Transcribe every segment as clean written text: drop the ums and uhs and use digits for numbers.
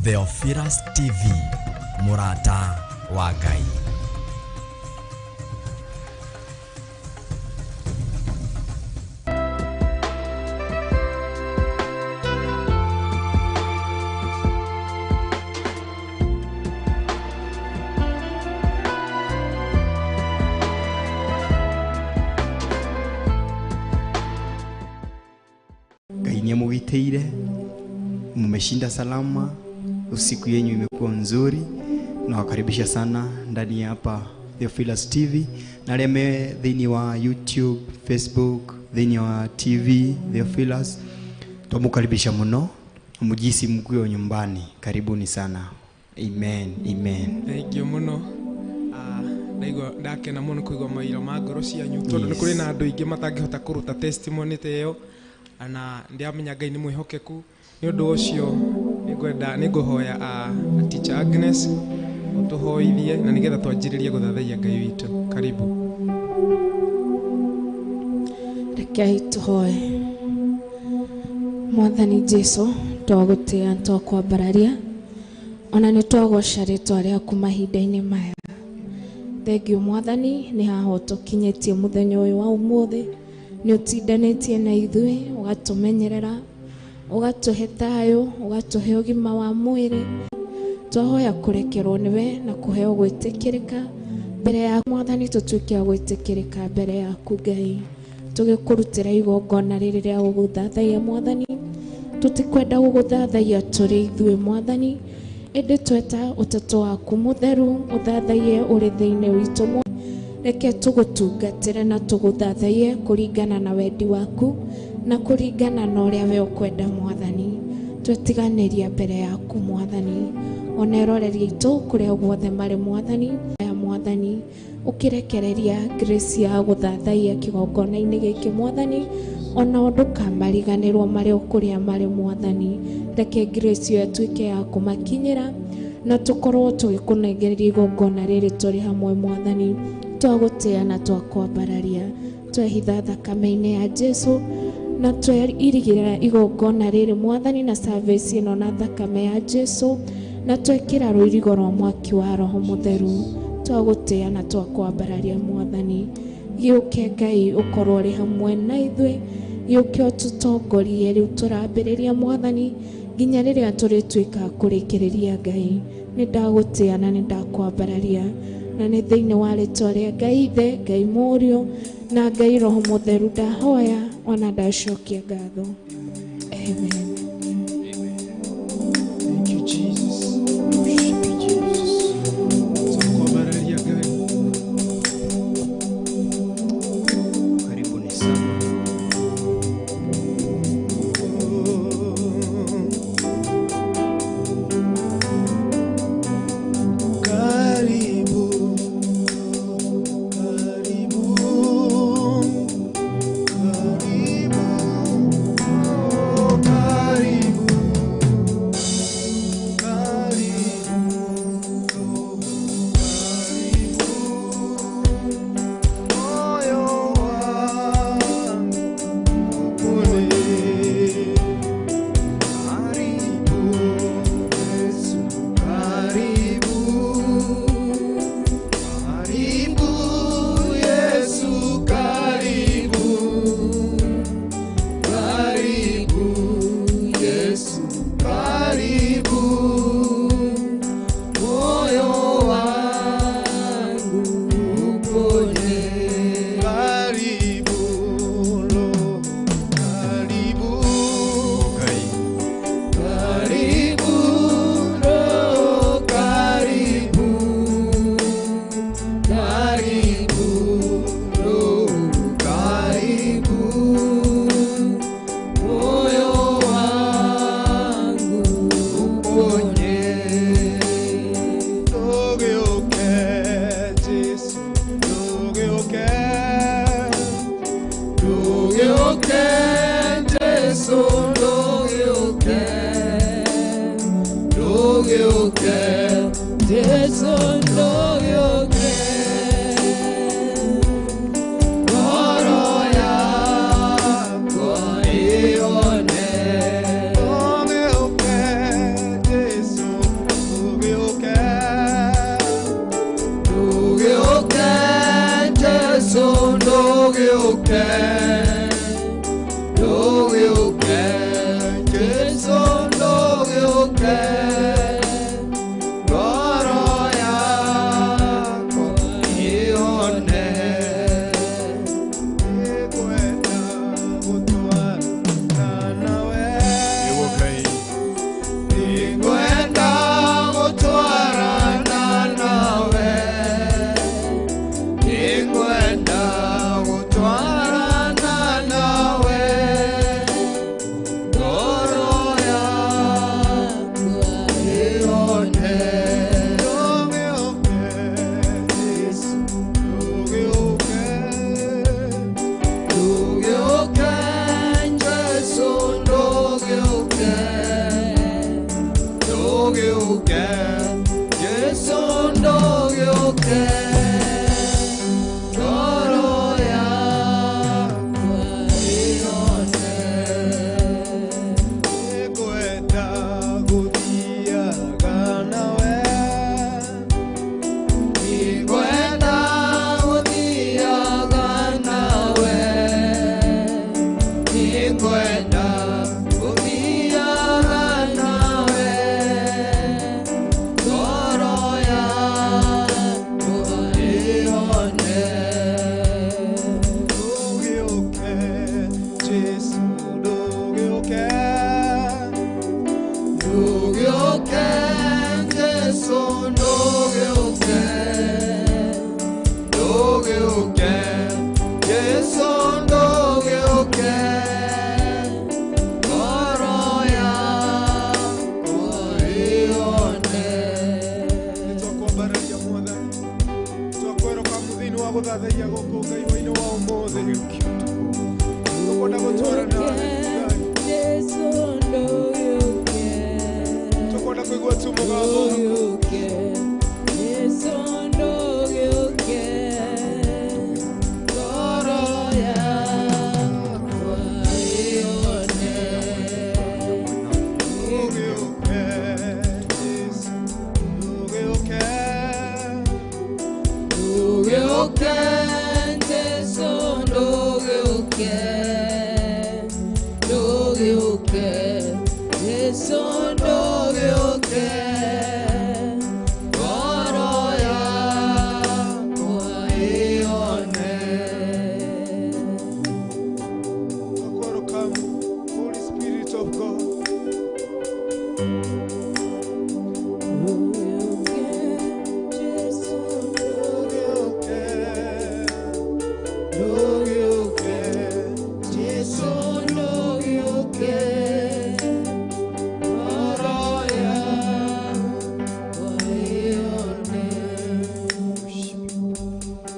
Theophilus TV, mũrata wa Ngai. Ngai nĩamũgitĩire, mumeshinda salama, usiku yenyu imekuwa nzuri. Nawakaribisha sana ndani ya hapa Theophilus TV na arĩa me thĩinĩ wa YouTube, Facebook, thĩinĩ wa TV Theophilus, twamukaribisha muno, mujisi mkiwa nyumbani. Karibuni sana. Amen, amen. Thank you muno. Ndaigua ndakena muno kuigua maira ma ngoro cianyu tondu ni kuri na andu aingi matangihota kuruta testimony ta iyo na ndiamenya Ngai ni mwihokeku. Ni undu ucio ningwenda ninguhoya teacher Agnes utuhoithie na nigetha twanjiririe guthathaiya Ngai witu. Karibu. Rekei tuhoe. Mwathani Jesu, twagũtĩĩa twakwambararia ona nĩ twagoca rĩtwa rĩaku mahinda-inĩ maya. Thengiũ Mwathani nĩ haha ũtũkinyĩtie mũthenya ũyũ wa ũmũthĩ. Nĩ ũtindanĩtie na ithuĩ, ũgatũmenyerera, ũgatũhe thayũ, ũgatũhe ũgima wa mwĩrĩ. Twahoya kũrekerwo nĩwe na kũheo gwĩtĩkĩrĩka mbere ya Mwathani, tũtuĩke a gwĩtĩkĩrĩka mbere yaku Ngai. Tũgĩkũrutĩra igongona rĩrĩ rĩa gũgũthathaiya Mwathani, tũtikwenda gũgũthathaiya tũrĩ ithuĩ Mwathani, ĩndĩ tweta ũtatũ waku mũtheru ũthathaiye ũrĩ thĩinĩ witũ. Reke tũgũtungatĩre na tũgũthathaiye kũringana na wendi waku na kũringana na ũrĩa we ũkwenda Mwathani. Twetiganĩria mbere yaku Mwathani, ona eroreri aitũ kũrĩa guothe marĩ Mwathani ya Mwathani, ũkĩrekereria grace ya gũthathaiya kĩgongona-inĩ gĩkĩ Mwathani, ona ndũkamariganĩrwo marĩ o kũrĩa marĩ Mwathani. Reke grace ĩyo ĩtuĩke ya kũmakinyĩra na tũkorwo tũgĩkũnengereria igongona rĩrĩ tũrĩ hamwe Mwathani. Twagũtĩĩa na twakwambararia, twehitha thakame-inĩ ya Jesu na tweirigĩra igongona rĩrĩ Mwathani na service ĩno na thakame ya Jesu, na twekĩra rũirigo rwa mwaki wa Roho Mũtheru. Twagũtĩĩa na twakwambararia Mwathani. Gĩũke Ngai ũkorwo ũrĩ hamwe na ithuĩ, gĩũke ũtũtongorie rĩu tũrambĩrĩria Mwathani nginya rĩrĩa tũrĩtuĩka kũrĩkĩrĩria Ngai. Nĩ ndagũtĩĩa na nĩ ndakwambararia, na nĩ thĩinĩ wa rĩtwa rĩa Ngai Ithe, Ngai Mũriũ na Ngai Roho Mũtheru ndahoya ona ndacokia ngatho. Amen. Thank you Jesus. Worship you Jesus. Twakwambararia Ngai. Karibuni sana. Karibu, karibu, karibu, karibu, karibu, karibu, moyo wangu upone. Karibu Yesu, karibu, karibu Yesu, karibu, karibu Yesu, karibu, moyo wangu uponye. Karibu Roho, karibu, karibu Roho, karibu, karibu Roho, karibu, moyo wangu uponye. Tũgĩũke Jesu, tũgĩũke, Ndũgĩũke, ndũgĩũke, Jesũ ndũgĩũke, ngoro yakwa ĩhone. Nĩngwenda gũtwarana nawe. Nĩngwenda gũtwarana nawe, nĩngwenda gũtwarana nawe, ngoro yakwa ĩhone. Ndũgĩũke, Jesũ, ndũgĩũke. Ndũgĩũke, Jesũ, ndũgĩũke, ndũgĩũke, Jesũ, ndũgĩũke, ngoro yakwa ĩhone. Nĩngwenda gũthiaga nawe. Nĩngwenda gũthiaga nawe, nĩngwenda gũthiaga nawe, ngoro yakwa ĩhone. Ndũgĩũke, Jesũ, ndũgĩũke. Ndũgĩũke, Jesũ, ndũgĩũke, ndũgĩũke, Jesũ, ndũgĩũke, ngoro yakwa ĩhone. Nĩtwakwambararia Mwathani, twakwerũka mũthĩinĩ wa gũthathaiya gũkũ Ngai wa-inĩ wa ũmũthĩ. Tũkwenda gũtwara nawe Ngai, tũkwenda kũigua tu mũgambo waku. Ngoro yakwa ĩhone. Ndũgĩũke, Jesũ, ndũgĩũke. Ndũgĩũke, Jesũ, ndũgĩũke, ndũgĩũke, Jesũ, ndũgĩũke, ngoro yakwa ĩhone. Twakwerũka, Holy Spirit of God. Ndũgĩũke, ndũgĩũke, Jesũ, ndũgĩũke, ngoro yakwa ĩhone.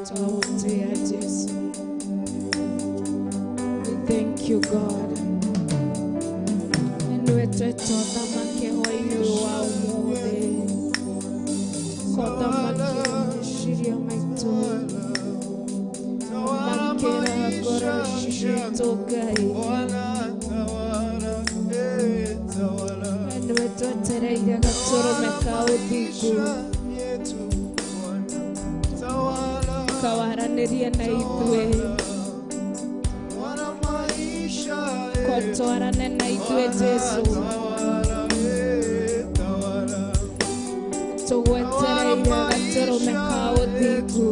Twakutia Jesu. We thank you God. Nĩwe twetwo thamake hwaĩ-inĩ ũyũ wa ũmũthĩ. Ko thamake meciria maitũ. Thamakĩra ngoro citũ Ngai. Bwana tawala, eh, tawala. Nĩwe twetereire gatũrũme ka ũthingu. Yetu Bwana, tawala, Kawaranĩrie na ithuĩ. Bwana maisha Ko yetu. twarane na ithuĩ Jesu. Tawala, eh, tawala. Tũgwetereire gatũrũme ka ũthingu.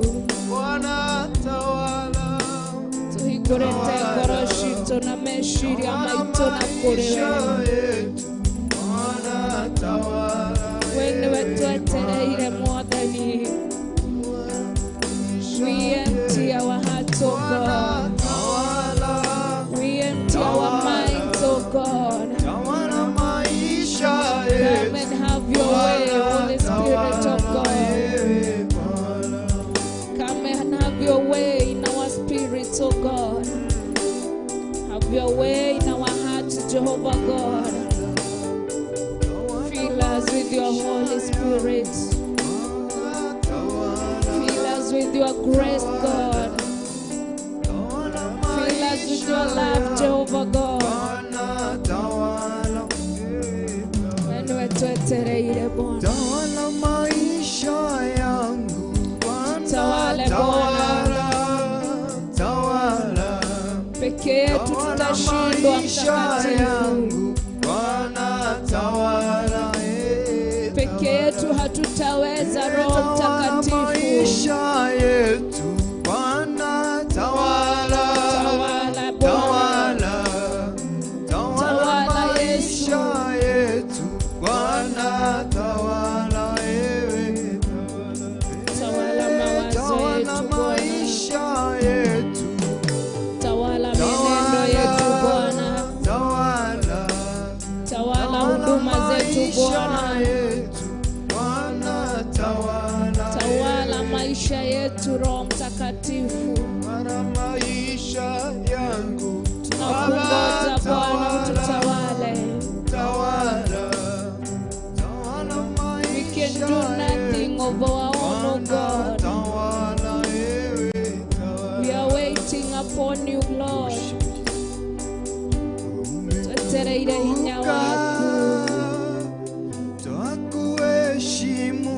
Bwana tawala, Tũhingũrĩte ngoro citũ na meciria maitũ na kũrĩ maisha we. yetu. Bwana tawala, We nĩwe twetereire Mwathani. We empty our hearts, O God. tawala, We empty our minds, O God. tawala maisha Come yetu. and have your way, Holy Spirit of God. Eh, Bwana. Come and have your way in our spirits, O God. Have your way in our hearts, Jehovah God. Fill us with your Holy Spirit. Fill us with your grace, God. Fill us with your love, Jehovah God. Wewe twetereire Bwana. Tawala maisha yangu Bwana, Tawala Bwana. tawala, tawala, Peke yetu Tawala tutashindwa, maisha Mtakatifu. Yangu Bwana tawala, Peke yetu hatutaweza, Roho Tawala Mtakatifu. Maisha yetu Bwana tawala, Tawala Bwana. Tawala, tawala Tawala Yesu. Maisha yetu Bwana tawala, ewe Tawala mawazo tawala yetu Bwana. Maisha yetu Tawala mienendo yetu Bwana. Tawala, Tawala tawala huduma zetu maisha Bwana. Yetu Bwana tawala, Tawala maisha yetu, Roho Mtakatifu. Bwana maisha yangu Tunakungoja Bwana ututawale. Tawala, tawala We can maisha do nothing of our own, O Bwana God. tawala, ewe tawala. We are waiting upon you, Lord. Twetereire hinya waku. Twakuheshimu,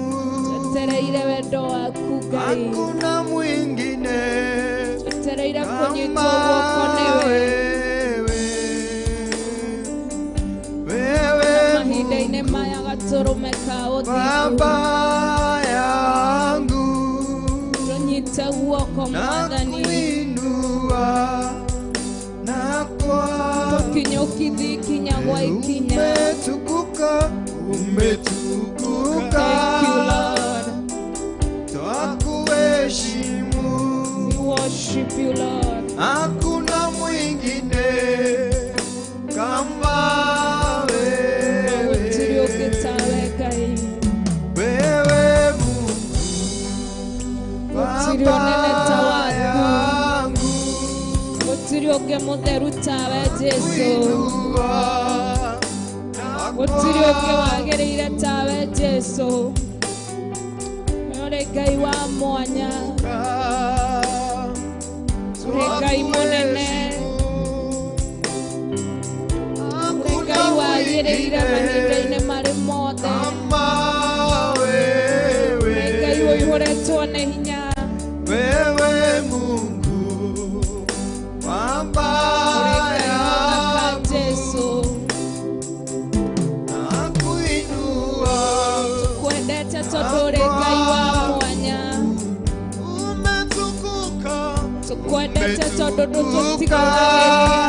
Twetereire wendo waku Ngai. Hakuna mwingine Twetereire kunyitwo kama guoko nĩwe. Wewe. Wewe Mahinda-inĩ maya gatũrũme ka ũthingu. Baba yangu Tũnyite guoko Mwathani. Nakuinua na kwa Tũkinyũkithie ikinya gwa ikinya. Umetukuka, umetukuka. Thank you, Lord. Twakuheshimu, We worship you, Lord. Hakuna mwingine kama Gũtirĩ wewe. ũngĩ tawe Ngai. Wewe Mungu Gũtirĩ ũnene ta Baba waku. yangu Gũtirĩ ũngĩ mũtheru tawe Jesu. Kuinua na Gũtirĩ ũngĩ wagĩrĩire tawe Jesu. Nĩ ũrĩ Ngai wa mwanya. Ũrĩ Ngai mũnene. Ũrĩ Ngai wagĩrĩire mahinda-inĩ marĩ mothe. Kama Ũrĩ Ngai wewe ũihũrĩtwo nĩ hinya. Wewe Mungu Baba Ũrĩ Ngai mũthaka yangu Jesu. Nakuinua Kwendete tondũ ũrĩ Ngai wa mwanya. Umetukuka Tũkwendete tondũ ndũtũtiganagĩria.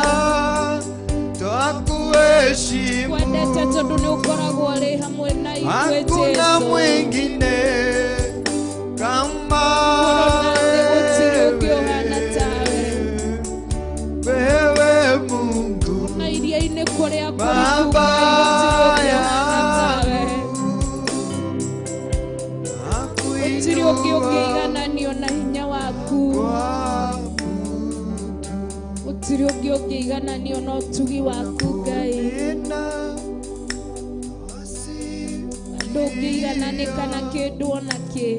Twakuheshimu Kwendete tondũ nĩ ũkoragwo ũrĩ hamwe na ithuĩ Hakuna Jesu. Mwingine kama Igũrũ na thĩ gũtirĩ ũngĩ ũhana tawe. Wewe Mungu Na iria-inĩ kũrĩa kũriku Baba Ngai gũtirĩ ũngĩ ũhana tawe. Gũtirĩ ũngĩ ũngĩigananio na hinya waku. Gũtirĩ ũngĩ ũngĩigananio na ũtugi waku Ngai. Ndũngĩigananĩka na kĩndũ ona kĩ.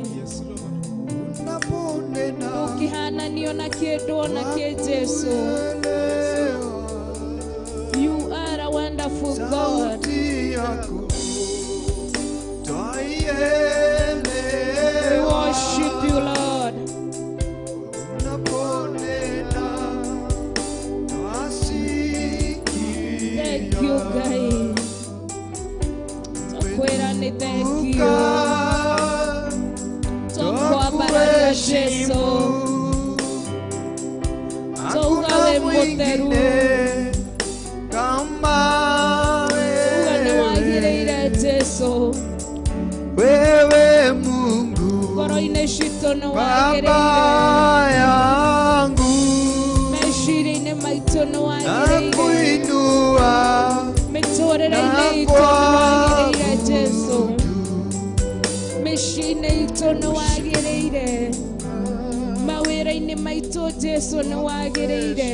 Ndũngĩhananio na kĩndũ ona kĩ Jesu. You are a wonderful God. Sauti yako We worship you, Lord. Unaponena twasikia. Thank you, Ngai. Twakwĩra nĩ thank you. Twakwambararia Jesu. Twauga Hakuna wĩ mũtheru. Mwingine kama Uga nĩ wewe. wagĩrĩire Jesu. Wewe Mungu Ngoro-inĩ citũ nĩ wagĩrĩire. Baba yangu Meciria-inĩ maitũ nĩ wagĩrĩire. Nakuinua Mĩtũrĩre-inĩ itũ nĩ wagĩrĩire Jesu. Mĩciĩ-inĩ itũ nĩ wagĩrĩire. Mawĩra-inĩ maitũ Jesu nĩ wagĩrĩire.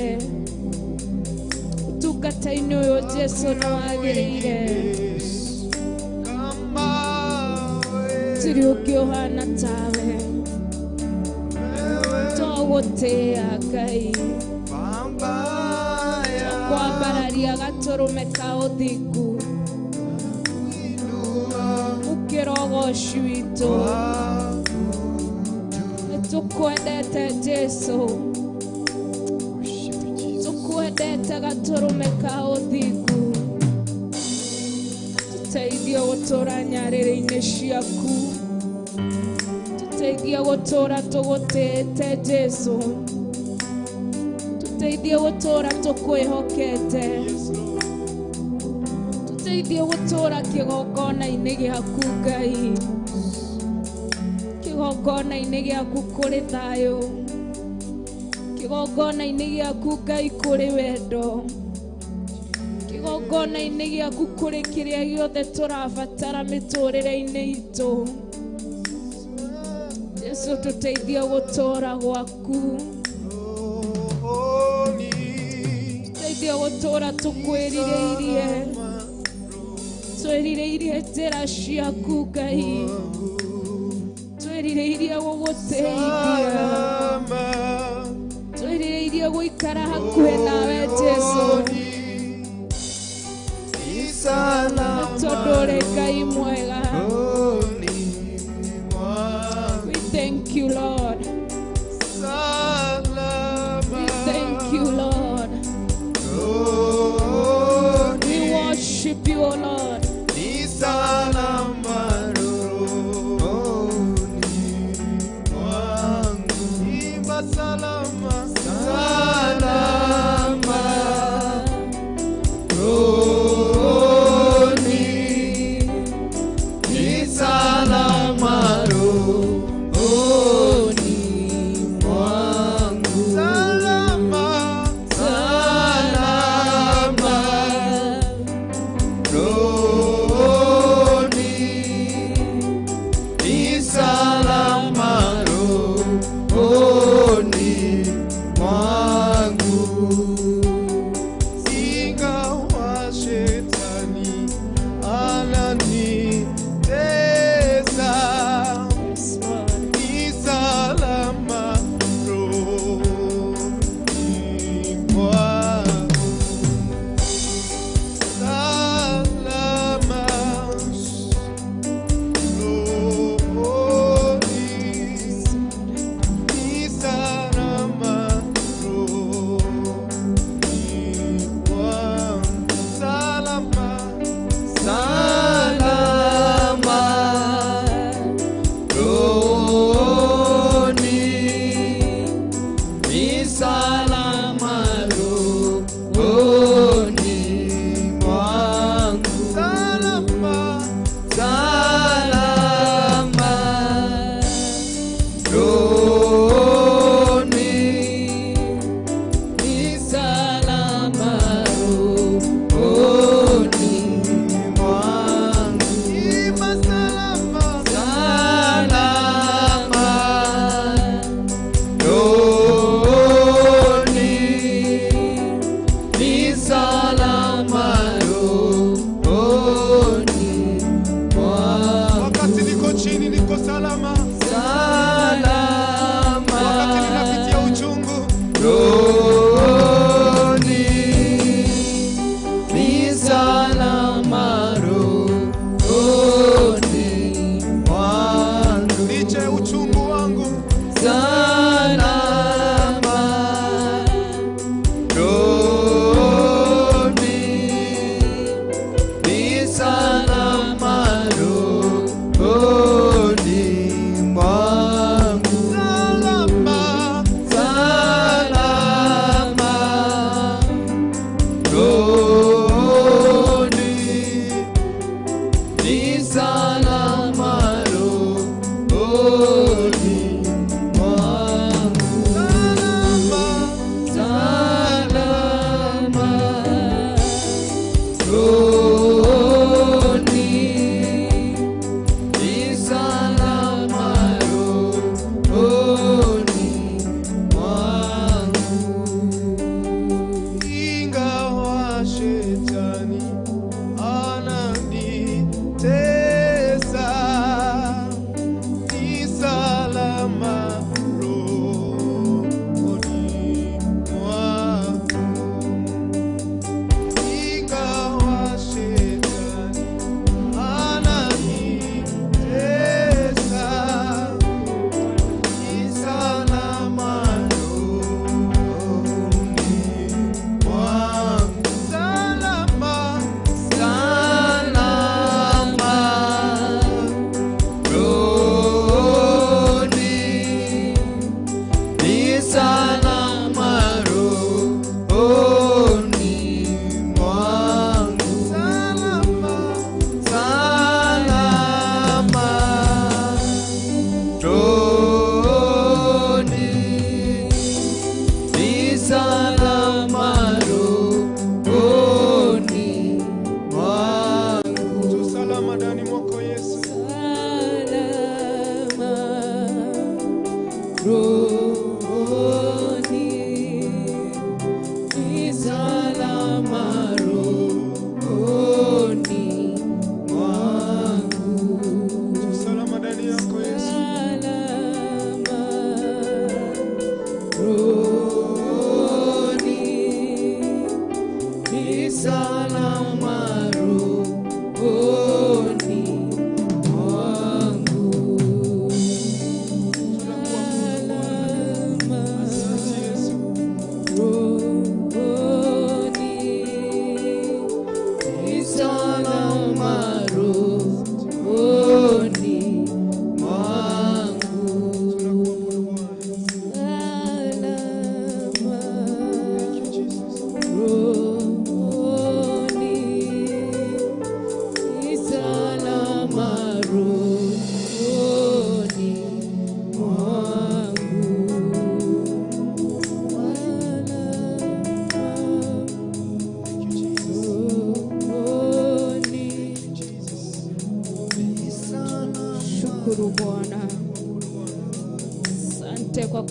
Ũtungata-inĩ ũyũ Jesu nĩ wagĩrĩire. Kama Gũtirĩ ũngĩ ũhana tawe. Wewe Tũgũtĩĩa Ngai. Baba yangu Kwambararia gatũrũme ka ũthingu. Ũkĩra ũgoci witũ. Nĩ tũkwendete Jesu. Tũkwendete gatũrũme ka ũthingu. Tũteithie gũtũũra nyarĩrĩ-inĩ ciaku. Tũteithie gũtũũra tũgũtĩĩte Jesũ. Tũteithie gũtũũra tũkwĩhokete. Tũteithie gũtũũra kĩgongona-inĩ gĩaku Ngai. Kĩgongona-inĩ gĩaku kũrĩ thayũ. Kĩgongona-inĩ gĩaku Ngai kũrĩ wendo. Kĩgongona-inĩ gĩaku kũrĩ kĩrĩa gĩothe tũrabatara mĩtũrĩre-inĩ itũ. Jesũ tũteithie gũtũũra gwaku. Tũteithie gũtũũra tũkwĩrirĩirie. Twĩrirĩirie njĩra ciaku Ngai. Twĩrirĩirie gũgũteithia. Twĩrirĩirie gũikara hakuhĩ nawe Jesũ. Tondũ ũrĩ Ngai mwega. We thank you, Lord. We thank you, Lord. We worship you, O Lord. Salama,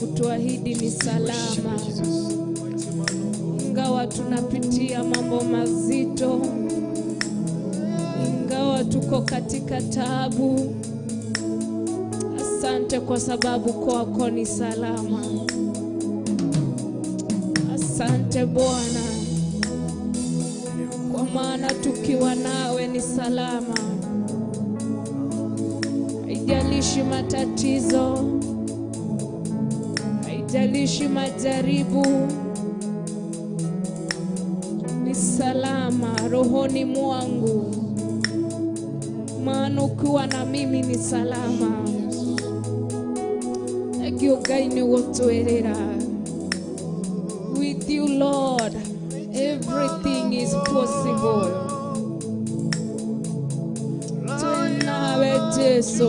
kutuahidi ni salama. Ingawa tunapitia mambo mazito, ingawa tuko katika taabu, asante kwa sababu kwako ni salama. Asante Bwana, kwa maana tukiwa nawe ni salama. Haijalishi matatizo, haijalishi majaribu, ni salama rohoni mwangu, maana ukiwa na mimi ni salama. Thank Ngai nĩ gũtwĩrĩra. With you, Lord, everything is possible. Twĩ nawe Jesu,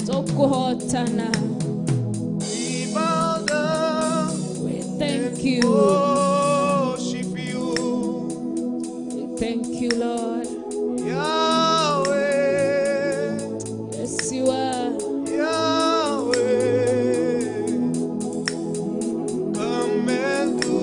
tũkũhotana. We thank you. We thank you, Lord. Yes, you are. Yahweh, come and do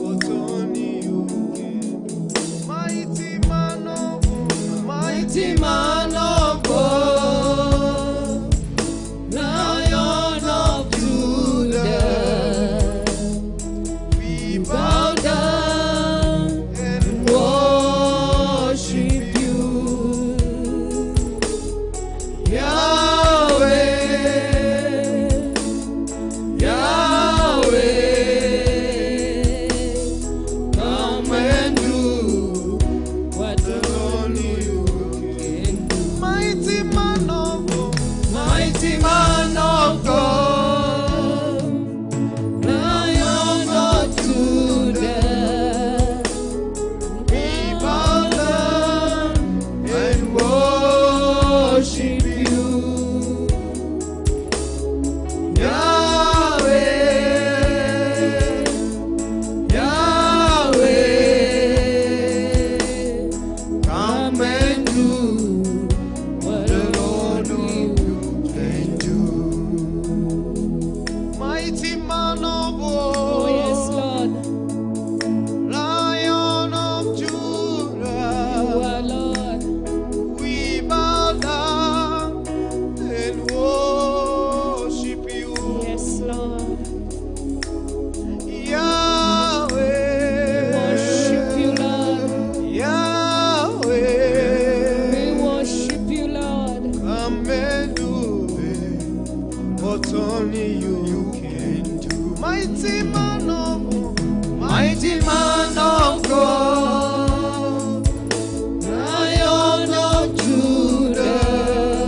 what only you can do. Mighty man of God, mighty man of God, Lion of Judah, we bow down and worship you. Yahweh, Yahweh, come and do what only you can do. Mighty man of God, mighty man of God, Lion of Judah, we bow down and worship you. Yahweh, Yahweh, come and do what only you can do. Mighty man of war, Oh, yes, Lord. Lion of You Judah, are Lord. we bow down and worship you. Yes, Lord. Yahweh, Worship you, Lord. Yahweh, We worship you, Lord. come and do what only you can do. Mighty man of mighty man of God, Lion of Judah,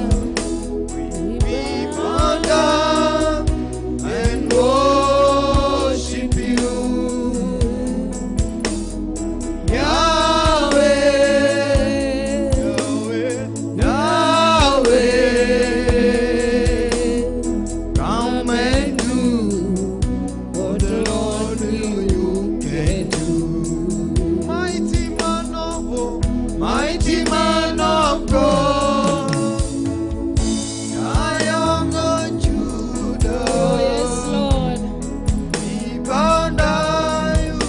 we bow down and worship you. Yahweh, Yahweh, Yahweh, come and do what only you can do. Mighty man of war, mighty man of God, Lion of Judah. Oh, yes, Lord. We bow down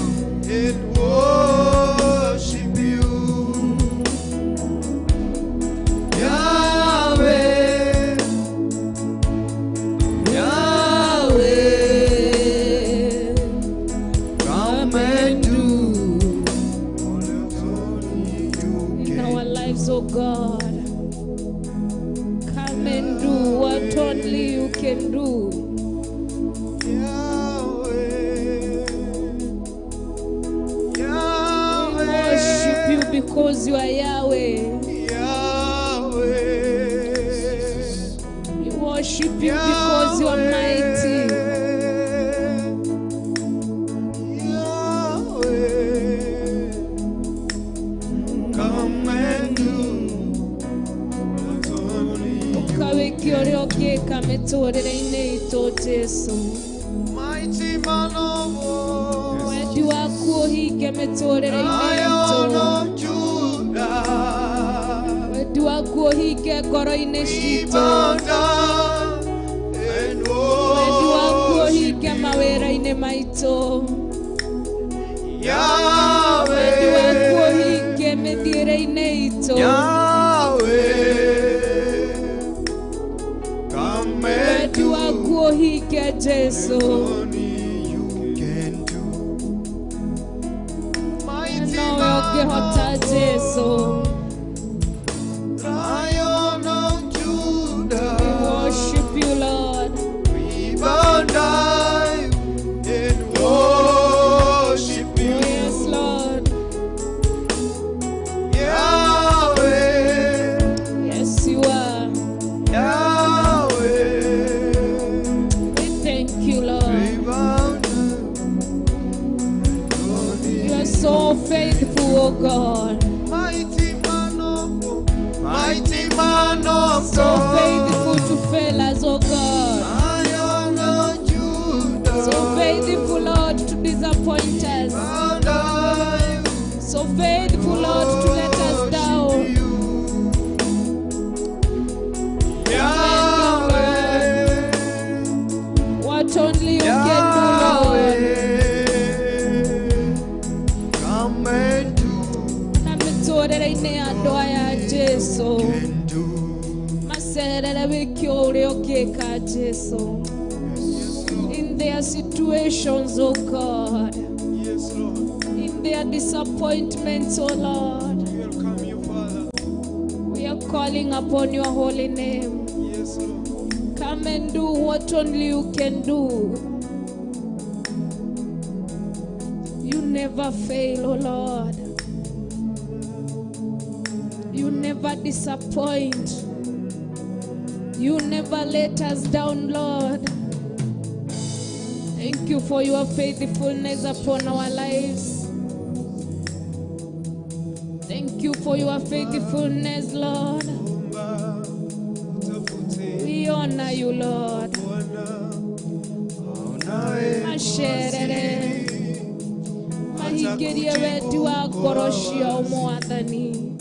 and worship you. Yahweh, Yahweh, come and do what only you In can. our lives, oh God. Come and do what only you can do. Yahweh, We Yahweh, worship you because you are Yahweh. Yahweh. We worship you because you are mighty. Yahweh, come and do what only you Ũkawĩke ũrĩa ũngĩka mĩtũrĩre-inĩ itũ Jesu. Mighty man of war, Wendi waku ũhinge mĩtũrĩre-inĩ Lion itũ. of Judah, Wendi waku ũhinge ngoro-inĩ we citũ. bow down Mawĩra-inĩ maitũ. Yahweh. Wendi waku ũhinge mĩthiĩre-inĩ itũ. Yahweh. Come and Wendi do waku ũhinge Jesu. only you can do. Mighty Nowe man ũngĩhota of Jesu. Lion of Judah, We worship you, Lord. we bow down and worship you. Yes, Lord. Yahweh, Yes, you are. Yahweh, We thank you, Lord. we bow down. You are so faithful, O God. Mighty man of God, mighty man of So God, faithful to fail us, O God. Lion of Judah, So faithful, Lord, to disappoint us. bow down. So faithful, Lord, to let us down. What only you can do, Lord. Na mĩtũrĩre-inĩ ya andũ aya Jesu. Macerere wĩke o ũrĩa ũngĩka Jesu. In their situations, oh God. Yes, Lord. In their disappointments, oh Lord. We welcome you, Father. We are calling upon your holy name. Yes, Lord. Come and do what only you can do. You never fail, oh Lord. You never disappoint. You never let us down, Lord. Thank you for your faithfulness upon our lives. Thank you for your faithfulness, Lord. We honor you, Lord. Macerere mahingĩrie wendi wa ngoro ciao Mwathani.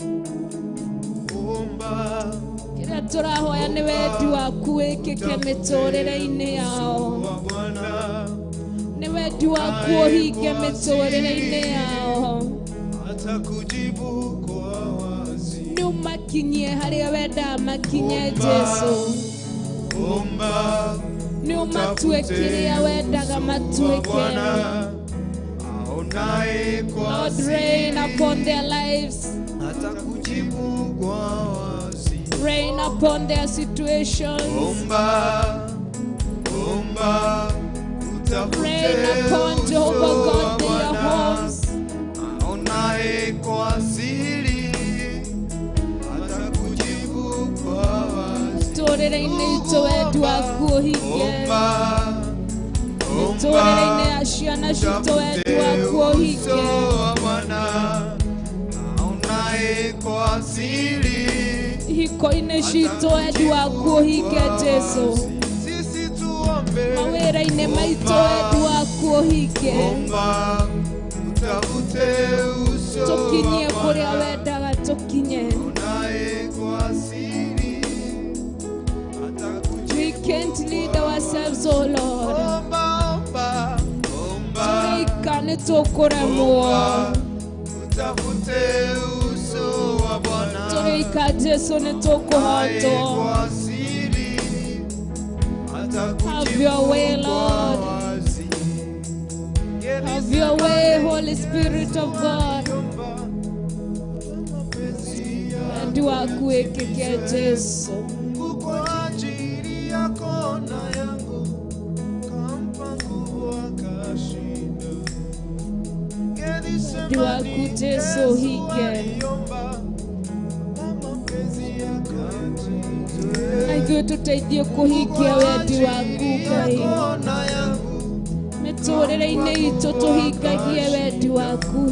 Kĩrĩa tũrahoya nĩ wendi waku wĩkĩke mĩtũrĩre-inĩ yao. Nĩ wendi waku ũhinge mĩtũrĩre-inĩ yao. Atakujibu kwa wazi. Nĩ ũmakinyie harĩa wendaga makinye Jesu. Omba Nĩ ũmatue kĩrĩa wendaga matuĩke. Bwana aonaye kwa Lord, reign upon their lives. Atakujibu kwa wazi. Reign upon their situations. Omba, omba, utafute Reign upon Jehovah uso wa God their Bwana homes. aonaye kwa siri atakujibu kwa wazi. Mĩtũrĩre-inĩ itũ wendi waku ũhinge. Omba, Mĩtũrĩre-inĩ omba, ya ciana citũ wendi utafute waku ũhinge. uso wa Bwana aonaye kwa siri Ihiko-inĩ citũ wendi waku ũhinge Jesu. Sisi tuombe, Mawĩra-inĩ maitũ wendi waku ũhinge. omba, utafute uso Tũkinyie wa kũrĩa Bwana wendaga tũkinye. aonaye kwa siri atakujibu We can't lead ourselves, oh Lord. Omba, omba, omba, Tũrĩika nĩ tũkũremwo. omba, utafute uso wa Bwana Tũrĩika Jesu nĩ aonaye tũkũhotwo. kwa siri Have your way, atakujibu kwa Lord. wazi. Have your way, Holy Spirit of God. Wendi waku wĩkĩke Jesu. Mungu kwa ajili yako na yangu kampa nguvu akashinda. Wendi waku Jesu ũhinge. Aliomba na mapenzi yako yatimizwe. Na ithuĩ tũteithie kũhingia wendi waku Ngai. Yako na yangu Mĩtũrĩre-inĩ itũ tũhingagie wendi waku.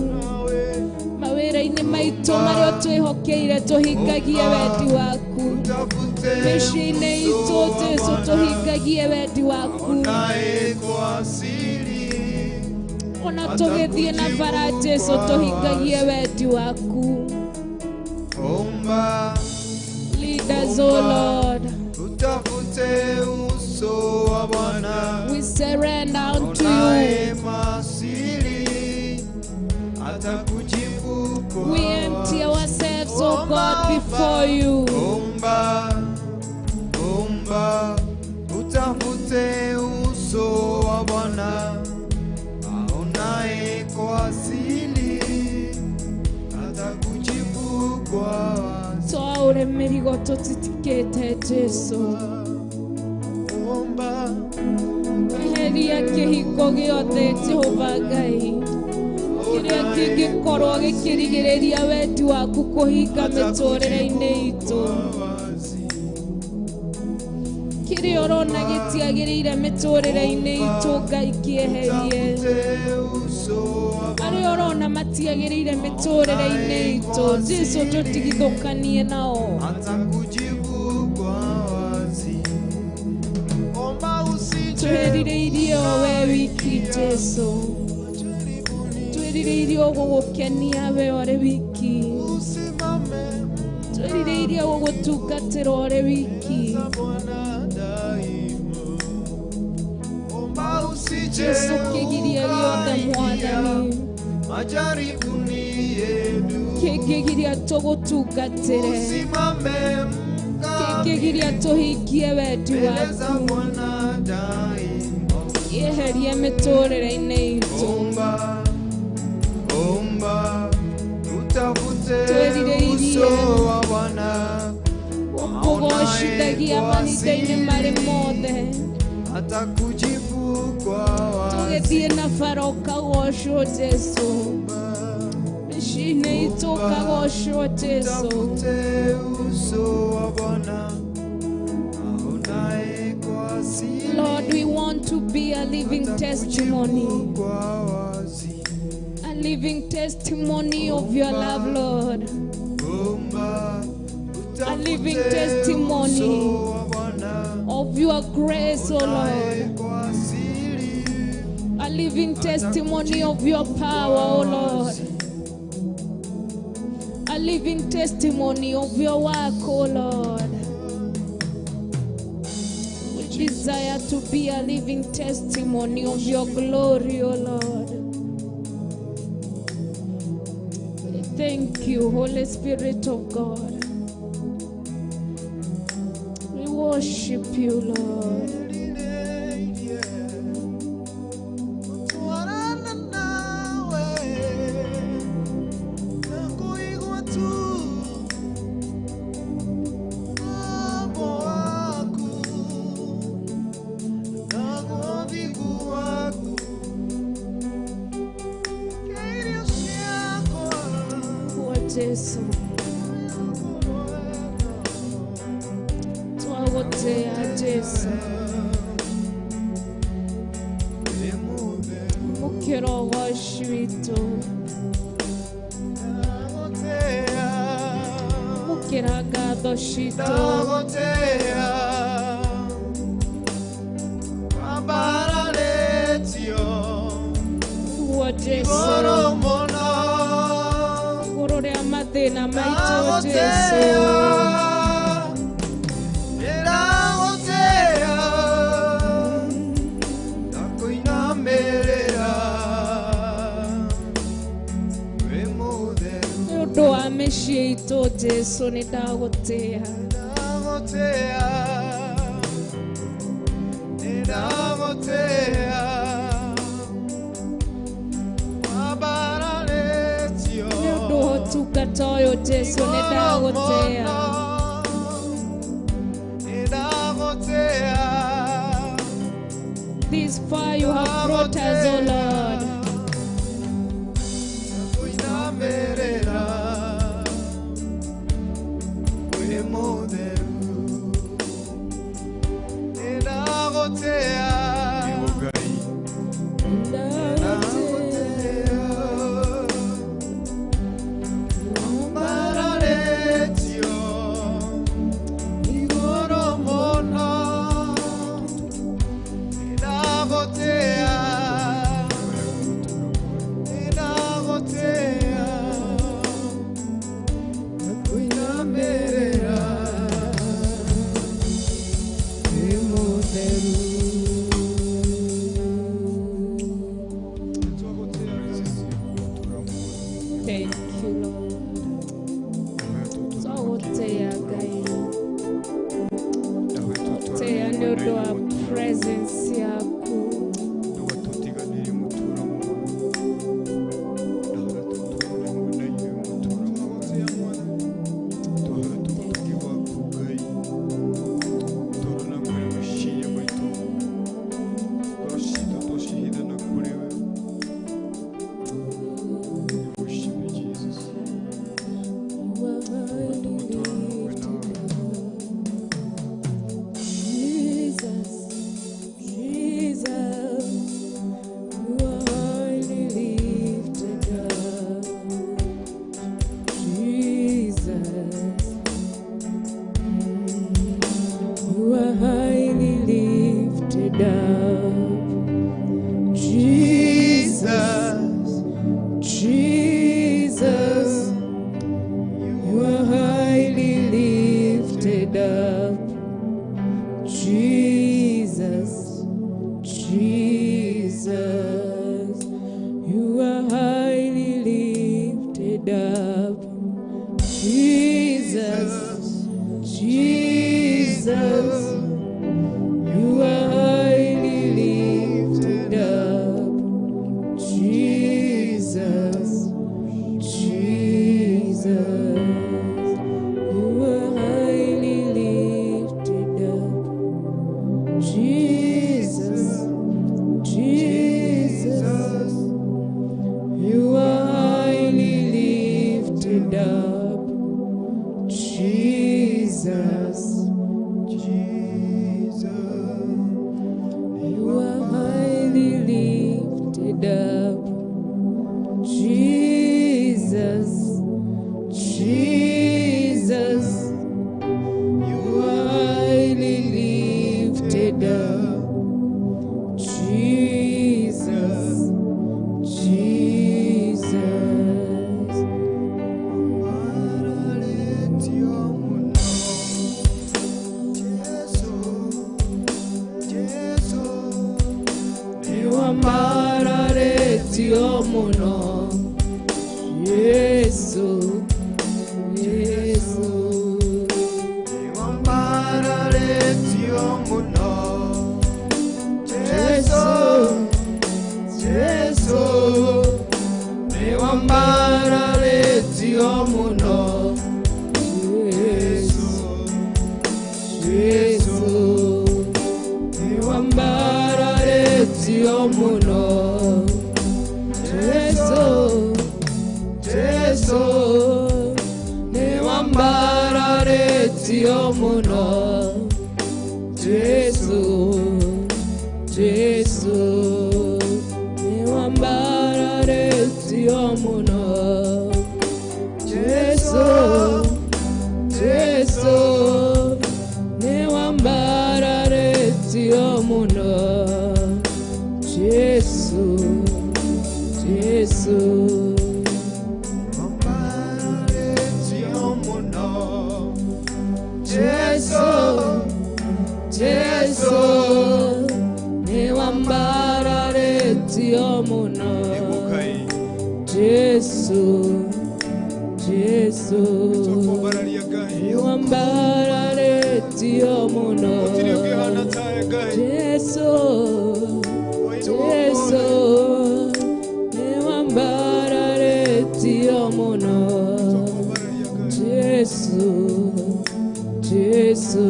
Mawĩra-inĩ maitũ marĩa twĩhokeire tũhingagie wendi waku. utafute Mĩciĩ-inĩ itũ Jesu tũhingagie wendi waku. aonaye kwa siri Ona tũgĩthiĩ na bara Jesu tũhingagie wendi waku. Omba, Lead us, O Lord. utafute uso wa Bwana We surrender unto you. Aonaye masiri atakujibu kwa We empty ourselves, O God, before you. Omba, omba, utafute uso wa Bwana. Aonaye kwa siri atakujibu kwa wazi. Twaure mĩrigo tũtitikĩte Jesu. Omba, Eheria kĩhingo gĩothe Jehova Ngai kĩrĩa kĩngĩkorwo gĩkĩrigĩrĩria wendi waku kũhinga mĩtũrĩre-inĩ itũ. Kĩrĩa ũrona gĩtiagĩrĩire mĩtũrĩre-inĩ itũ Ngai kĩeherie. utafute uso wa Arĩa ũrona matiagĩrĩire mĩtũrĩre-inĩ itũ Jesu tũtigithũkanie nao. Atakujibu kwa wazi. Omba usije Twĩrirĩirie o we wiki Jesu. Twĩrirĩirie o gũgũkenia we ũrĩ wiki. Usimame Twĩrirĩirie gũgũtungatĩra ũrĩ wiki. za Bwana daima. Omba usije Jesu kĩgiria gĩothe Mwathani majaribuni yetu. kĩngĩgiria tũgũtungatĩre Usimame kĩngĩgiria tũhingie wendi mbele za waku Bwana daima. kĩeherie mĩtũrĩre-inĩ itũ. Omba, omba, utafute Twĩrirĩirie uso wa Bwana. Gũkũgocithagia mahinda-inĩ marĩ mothe. Atakujibu kwa wazi. Tũgĩthiĩ na bara ũkagocwo Jesu. Mĩciĩ-inĩ itũ ũkagocwo Jesu. Utafute uso wa Bwana. Aonaye kwa siri. Lord, we want to be a living testimony. Atakujibu kwa wazi. A living testimony of your love, Lord. Omba, A living utafute testimony uso wa Bwana. of your grace, O Aonaye Lord. kwa siri. A living testimony of your power, O Lord. A living testimony of your work, O Lord. We desire to be a living testimony of your glory, O Lord. Thank you, Holy Spirit of God. We worship you, Lord. Twarana nawe na kuigua tu mambo waku na gũthigu waku kĩirio ciakwa Kwa Jesu twagũtĩa Jesu mũkĩra ũgoci witũ mũkĩra ngatho citũ Ndagũtĩa wambararĩtio guo Jesu igũrũ mũno igũrũ rĩa mathĩna maitũ Jesu Ndĩragũtĩa ndakũinamĩrĩra wĩ mũtheru nĩ ũndũ wa mĩciĩ itũ Jesu nĩ ndagũtĩa Ndagũtĩa ndĩragũtĩa wambararĩtio nĩ ũndũ wa ũtungata ũyũ Jesu nĩ ndagũtĩa Ndĩragũtĩa This far you have brought us, O Lord. Ndakũinamĩrĩra wĩ mũtheru Ndĩragũtĩa Ndagũtĩa wambararĩtio igũrũ mũno Ndĩragũtĩa Jesus, you are highly lifted up. Jesus, Jesus, you are highly lifted up. Jesus, Jesus, you are highly lifted up. Jesus, Jesus, you are highly lifted up. Jesus, Jesus, you are highly lifted up. Jesus, Jesus, you are highly lifted up. Jesus, Jesus. Niwambararetio muno, Yesu, Yesu. Jesu, Jesu, niwambararetio muno, Yesu, Yesu, niwambararetio muno, Jesu, Jesu, niwambararetio muno, Jesu, Jesu, niwambararetio muno, Jesu, Jesu, niwambararetio muno, Jesu, Jesu. Jesu, Jesu, niwambararetio muno, Jesu, Jesu, niwambararetio muno, Jesu, Jesu, niwambararetio muno, Jesu, Jesu,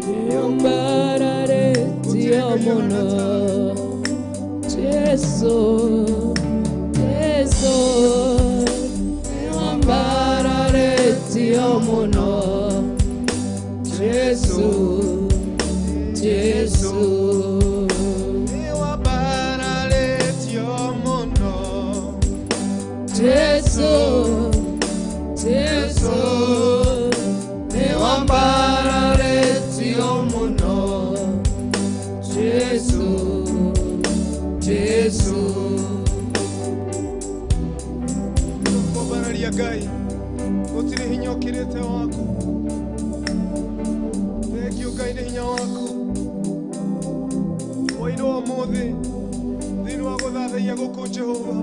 niwambararetio muno, Jesu, Jesu, niwambararetio muno, Jesu, Jesu. Jesu, Jesu, niwambararetio muno, Jesu, Jesu. Kwambararia Ngai gũtirĩ hinya ũkĩrĩte waku. Thengiũ Ngai nĩ hinya waku. Wairwo ũmũthĩ thĩinĩ wa gũthathaiya gũkũ Jehova,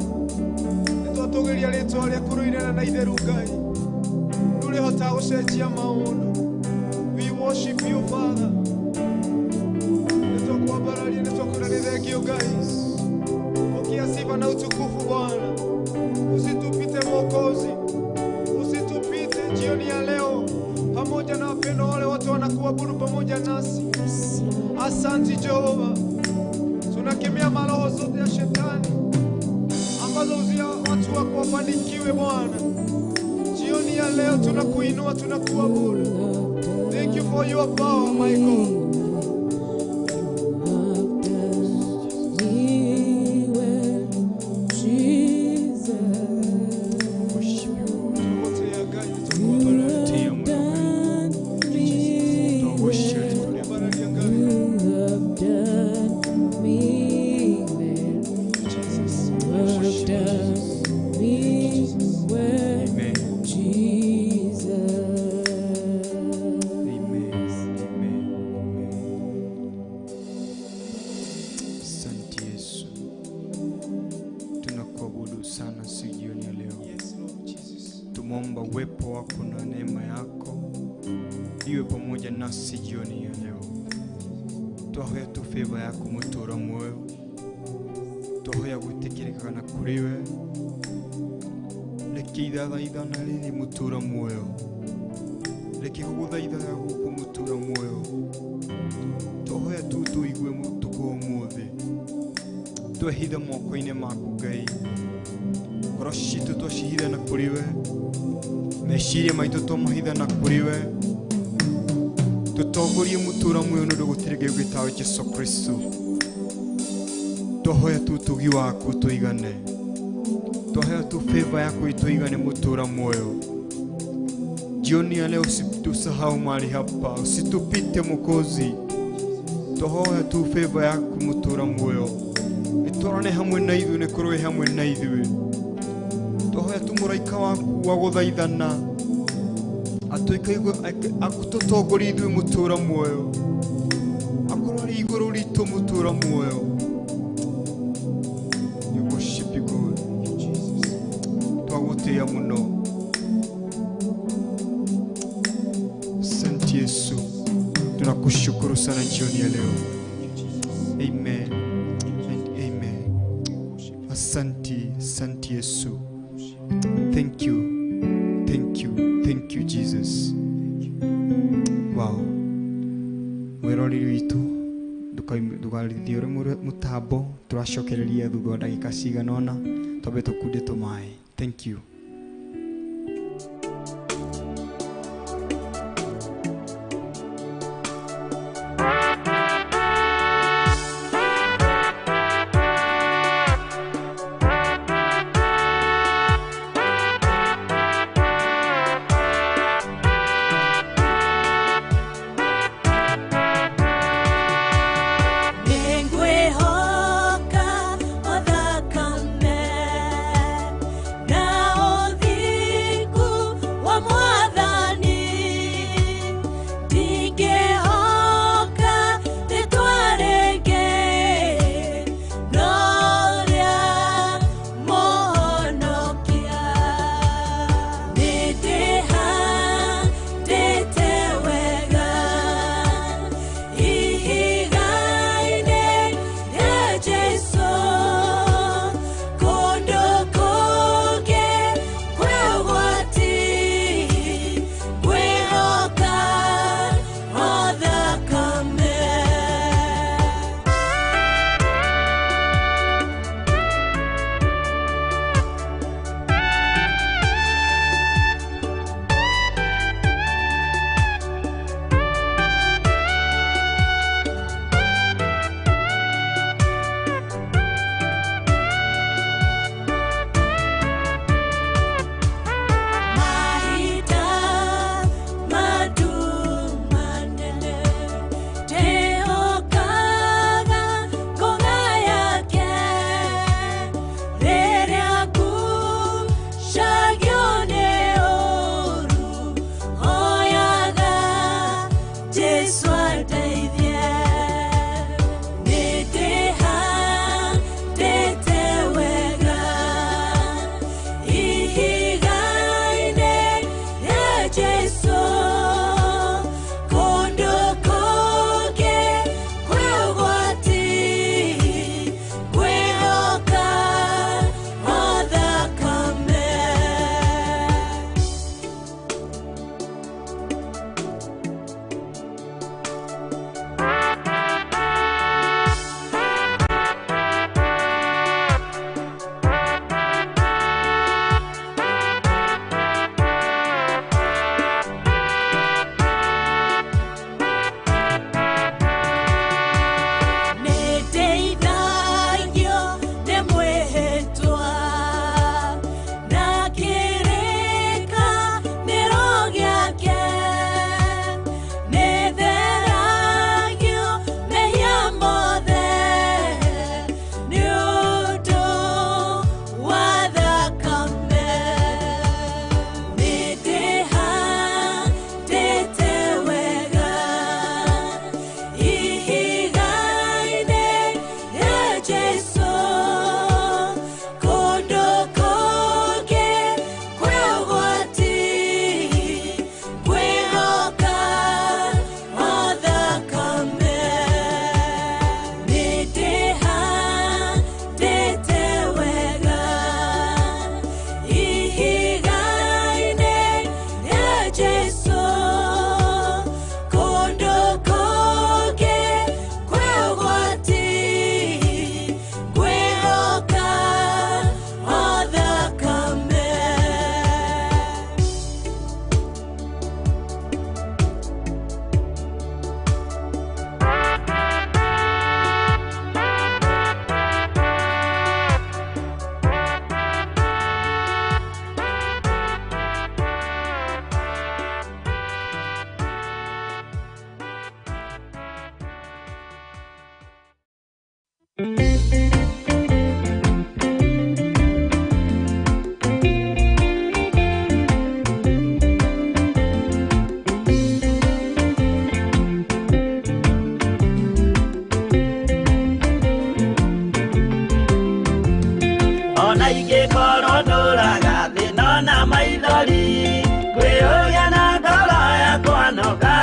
nĩtwatũgĩria rĩtwa rĩaku rĩinene na itheru Ngai. Ndũrĩhotaga gũcenjia maũndũ. We worship you, Father. Nĩtwakwambararia, nĩtwakwĩra nĩ thengiũ Ngai. Pokea sifa na utukufu Bwana. Usitupite Mwokozi, usitupite jioni ya leo pamoja na wapendwa wale wote wanakuabudu pamoja nasi. Asante Jehova. Tunakemea maroho zote ya shetani ambazo huzuia watu wako wafanikiwe Bwana. Jioni ya leo tunakuinua, tunakuabudu. Thank you for your power, my God. Jesus. Amen. Amen. Amen. Tunaomba uwepo wako na neema yako iwe pamoja nasi jioni ya leo. Twahoya tu favor yako mutura moyo, twahoya gwitikirika na kuriwe reke ithathaithana rĩrĩ mũtũra muoyo, reke gũgũthaithaga gũkũ mũtũra muoyo. Twahoya tu tũigue mũtukũ ũmũthĩ, twehithe moko-inĩ maku Ngai, ngoro citũ twacihitha na kũrĩ we, meciria maitũ twamahitha na kũrĩ we, tũtongorie mũtũra muoyo nĩ ũndũ gũtirĩ Ngai ũngĩ tawe Jesũ Kristo. Twahoya tu ũtugi waku tũigane, twahoya tu favor yako ituigane mutura moyo. Jioni ya leo usitusahau mahali hapa, usitupite Mwokozi. Twahoya tu favor yako mutura moyo, itwarane hamwe na ithuĩ, nĩkũrũe hamwe na ithuĩ. Twahoya tu mũraika waku wa gũthaithana atuĩke atũtongorie ithuĩ mutura muoyo, akorwo arĩ igũrũ ritũ mutura muoyo. We worship you God. Twagũtĩĩa mũno. Asante Yesu, tunakushukuru sana jioni ya leo. Amen and amen. Asante, asante Yesu. Thank you, thank you, thank you Jesus. Wow. Mwĩroreri witũ, ndũkarithiũre mũtambo, tũracokereria thutha wa ndagĩka cigana ũna, twambe tũkunde tũmaĩ. Thank you. Nĩngwĩhoka o thakame na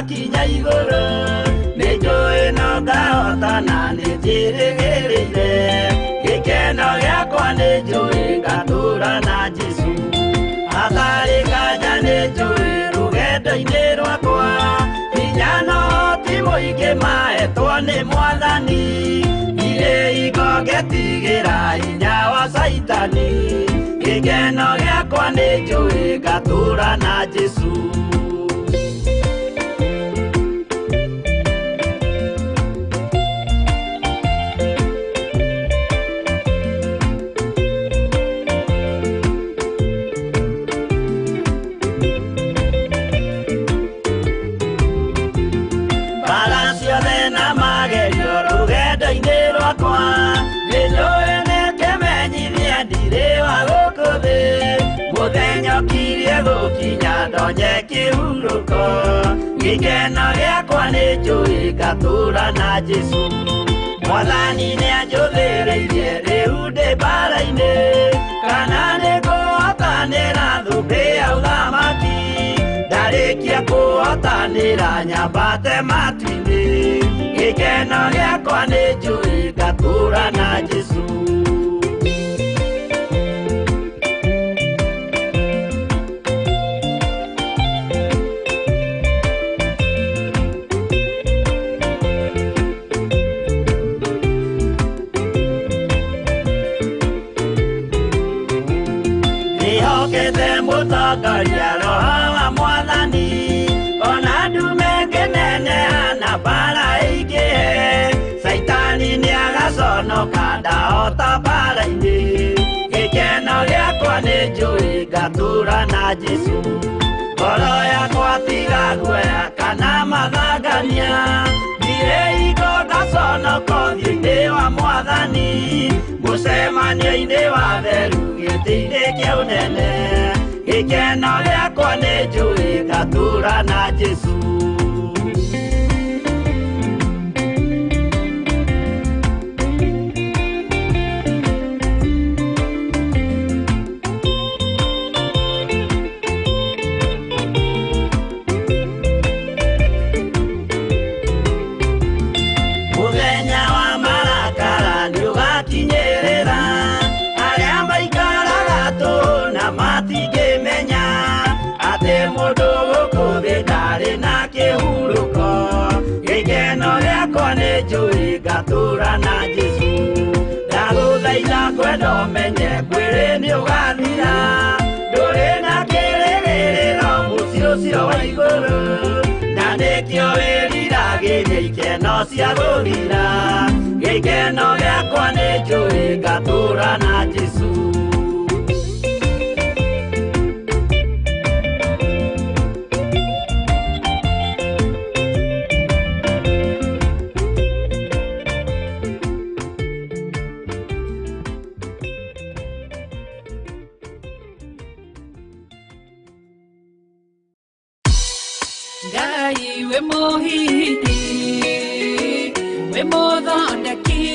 Kinya igũrũ nĩ njũĩ no ngahotana nĩ njĩrĩgĩrĩire gĩkeno gĩakwa nĩ njũĩ ngatũũra na Jesũ hatarĩ nganja nĩ njũĩ rũgendo-inĩ rwakwa hinya no ti mũingĩ mahetwo nĩ Mwathani irĩ hingo ngetigĩra hinya wa Caitani gĩkeno gĩakwa nĩ njũĩ ngatũũra na Jesũ. Gũkinya ndonye kĩhurũko gĩkeno gĩakwa nĩ njũĩ ngatũũra na Jesũ Mwathani nĩanjũthĩrĩirie rĩu ndĩ mbara-inĩ kana nĩngũhotanĩra thũmbĩ ya ũthamaki ndarĩkia kũhotanĩra nyambate matu-inĩ gĩkeno gĩakwa nĩ njũĩ ngatũũra na Jesũ. Mũtongoria roho wa Mwathani ona ndume ngĩneneha na mbara ĩingĩhe Caitani nĩagaconoka ndahota mbara-inĩ gĩkeno gĩakwa nĩ njũĩ ngatũũra na Jesũ ngoro yakwa tiga guoya kana mathangania ndirĩ hingo ngaconoka ũthiũ-inĩ wa Mwathani mũcemanio-inĩ wa theru gĩtĩ-inĩ kĩa ũnene gĩkeno gĩakwa nĩ njũĩ ngatũũra na Jesũ. Mũthenya wa marakara nĩũgakinyĩrĩra arĩa maikaraga tũhũ na matingĩmenya atĩ mũndũ gũkũ thĩ ndarĩ na kĩhurũko gĩkeno gĩakwa nĩ njũĩ ngatũũra na Jesũ ndagũthaitha kwenda ũmenye mwĩrĩ nĩũgathira ndũrĩ na kĩrĩgĩrĩro mũciĩ ũcio wa igũrũ na nĩkĩo wĩriragĩria ikeno cia gũthira gĩkeno gĩakwa nĩ njũĩ ngatũũra na Jesũ. Ngai we mũhindi we mũthondeki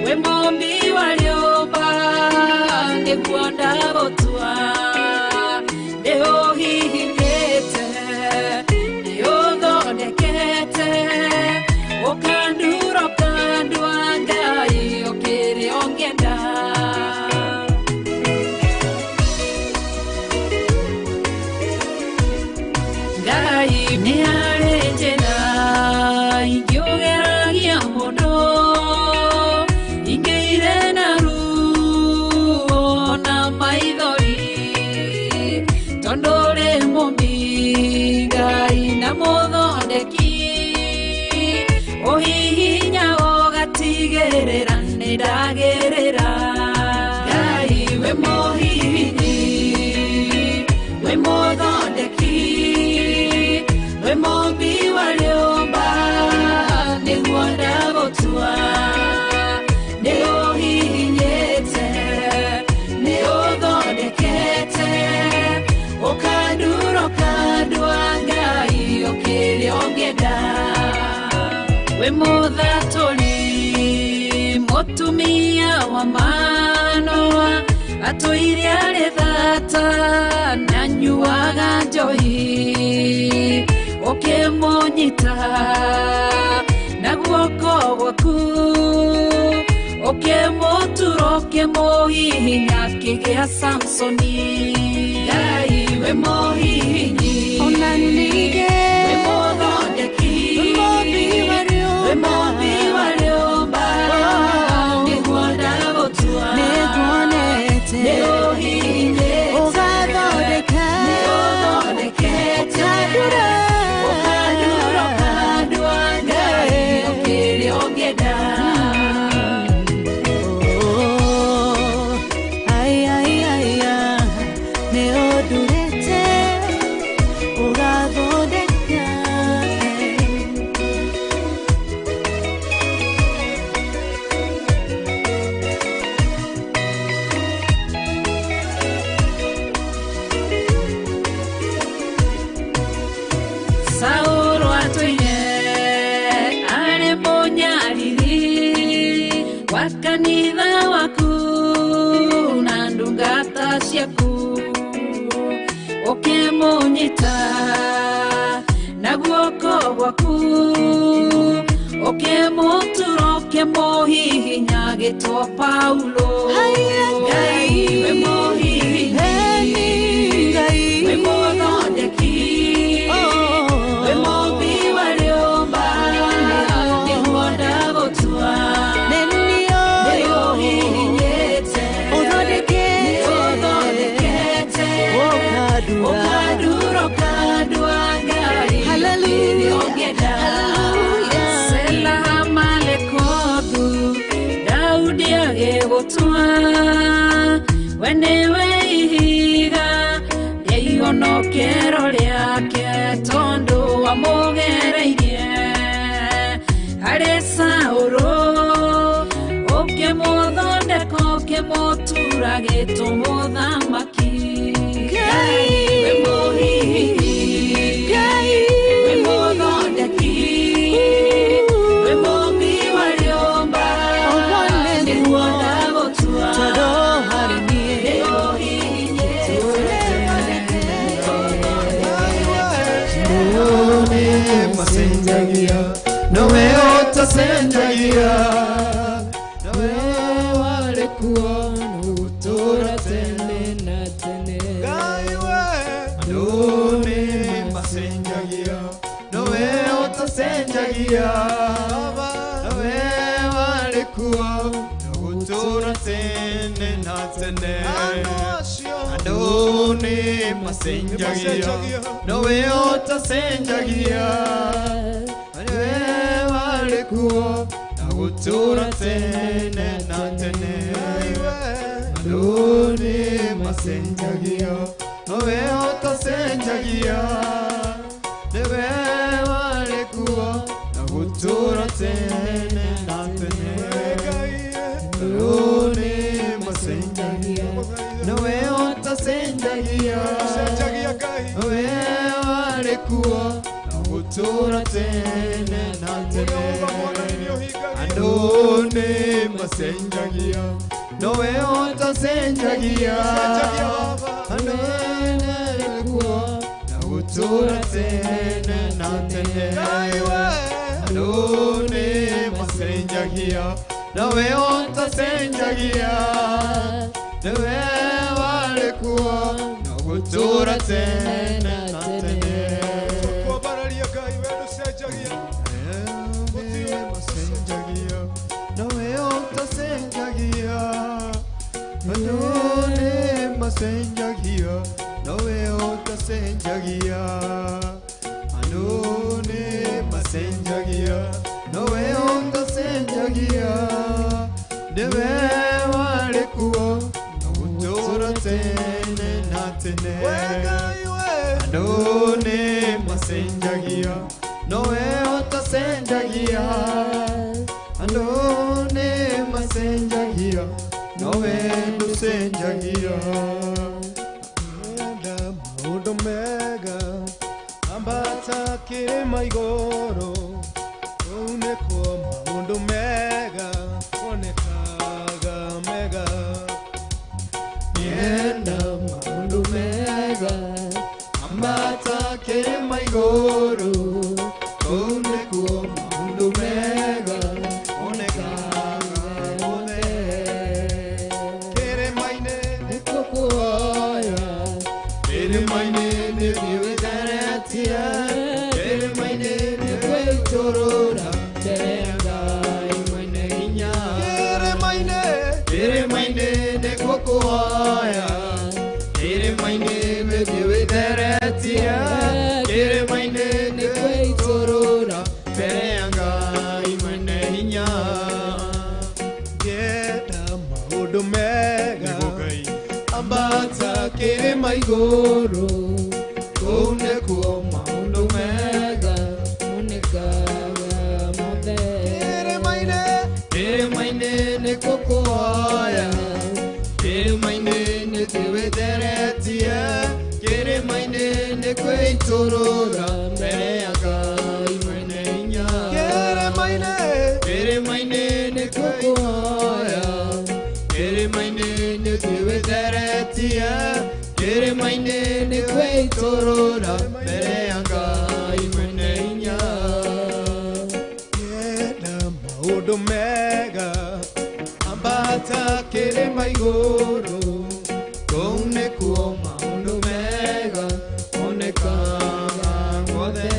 we mũmbi wa rĩũmba nĩguo ndagũtua nĩũhihinyĩte nĩũthondekete ũkandura ũkandua Ngai ũkĩrĩ ũngĩenda. Ngai nĩ harĩ njĩra ingĩũgeragia mũno Mutumia wa Manoa atũire arĩ thata na anyuaga njohi ũkĩmũnyita na guoko gwaku ũkĩmũtura ũkĩmũhihinya akĩgĩa Samsoni. Ngai wĩ mũhihinyi Ona ningĩ wĩ mũthondeki wĩ mũmbi wa rĩũmba wĩ mũmbi wa rĩũmba nĩguo ndagũtua nĩnguonete nĩũhihinyĩte ũgathondeka nĩũthondekete ũkandura ũkandura ũkandua Ngai ũkĩrĩa ũngĩenda. Oh, ai ai ai nĩ ũndurĩte ũgathondeka. Saũlũ atũire arĩ mũnyariri wa kanitha waku na ndungata ciaku ũkĩmũnyita na guoko gwaku ũkĩmũtura ũkĩmũhihinya agĩtwo Paulo. Ngai wĩ mũhihinyi Ngai wĩ mũthondeki wĩ mũmbi wa rĩũmba nĩguo ndagũtua nĩũhihinyĩte ũthondekete nĩũthondekete ũkandura ũkandura ũkandua Ngai Hallelujah. ũngĩenda. Hallelujah. Sela Malekothu Daudi agĩgũtua we nĩwe ihiga rĩa ihonokero rĩake tondũ wamũgereirie harĩ Saũlũ ũkĩmũthondeka ũkĩmũtura gĩtũmũthamaki. Ngai wĩ mũhihinyi Ngai wĩ mũthondeki wĩ mũmbi wa rĩũmba nĩguo ndagũtua tondũ harĩ niĩ nĩũhihinyĩte Nĩ macenjagia nowe ũtacenjagia nowe warĩ kuo gũtũũra tene na tene. Andũ nĩ macenjagia nowe ũtacenjagia nowe warĩ kuo gũtũũra tene na tene. Andũ nĩ macenjagia nowe ũtacenjagia nowe warĩ kuo na gũtũũra tene na tene. Andũ nĩ macenjagia nowe ũtacenjagia nĩwe warĩ kuo na gũtũũra tene na tene. Andũ nĩ macenjagia nowe ũtacenjagia nowe warĩ kuo na gũtũũra tene na tene. Andũ nĩ macenjagia nowe ũtacenjagia andũ nĩ kuo na gũtũũra tene na tene. Andũ nĩ macenjagia nowe ũtacenjagia nĩwe warĩ kuo na gũtũũra tene na tene. Macenjagia nowe ũtacenjagia andũ nĩ macenjagia nowe ũtacenjagia andũ nĩ macenjagia nowe ũtacenjagia nĩwe warĩ kuo na gũtũũra tene na tene. Andũ nĩ macenjagia nowe ũtacenjagia andũ nĩ macenjagia nowe ndũcenjagia. Enda maũndũ mega ambata kĩrĩma igũrũ kũu nĩkuo maũndũ mega kuoneka. Ngĩenda maũndũ mega ambata kĩrĩma igũrũ kũu nĩkuo maũndũ mega monekaga mothe. Kĩrĩma-inĩ nĩkuo kũhoya, kĩrĩma-inĩ nĩthiĩ wĩtheretie, kĩrĩma-inĩ nĩ kwĩitũrũra mbere ya Ngai mwene hinya. Kĩrĩma-inĩ, kĩrĩma-inĩ nĩkuo kũhoya, kĩrĩma-inĩ nĩthiĩ wĩtheretie, kĩrĩma-inĩ nĩ kwĩitũrũra mbere ya Ngai mwene hinya. Ngĩenda maũndũ mega ambata kĩrĩma igũrũ kũu nĩkuo maũndũ mega monekaga mothe. Kĩrĩma-inĩ, kĩrĩma-inĩ nĩkuo kũhoya, kĩrĩma-inĩ nĩthiĩ wĩtheretie, kĩrĩma-inĩ nĩ kwĩitũrũra mbere ya Ngai mwene hinya. Kĩrĩma-inĩ, kĩrĩma-inĩ nĩkuo kũhoya, kĩrĩma-inĩ nĩthiĩ wĩtheretie, kĩrĩma-inĩ nĩ kwĩitũrũra mbere ya Ngai mwene hinya. Ngĩenda maũndũ mega ambata kĩrĩma igũrũ kũu nĩkuo maũndũ mega monekaga mothe.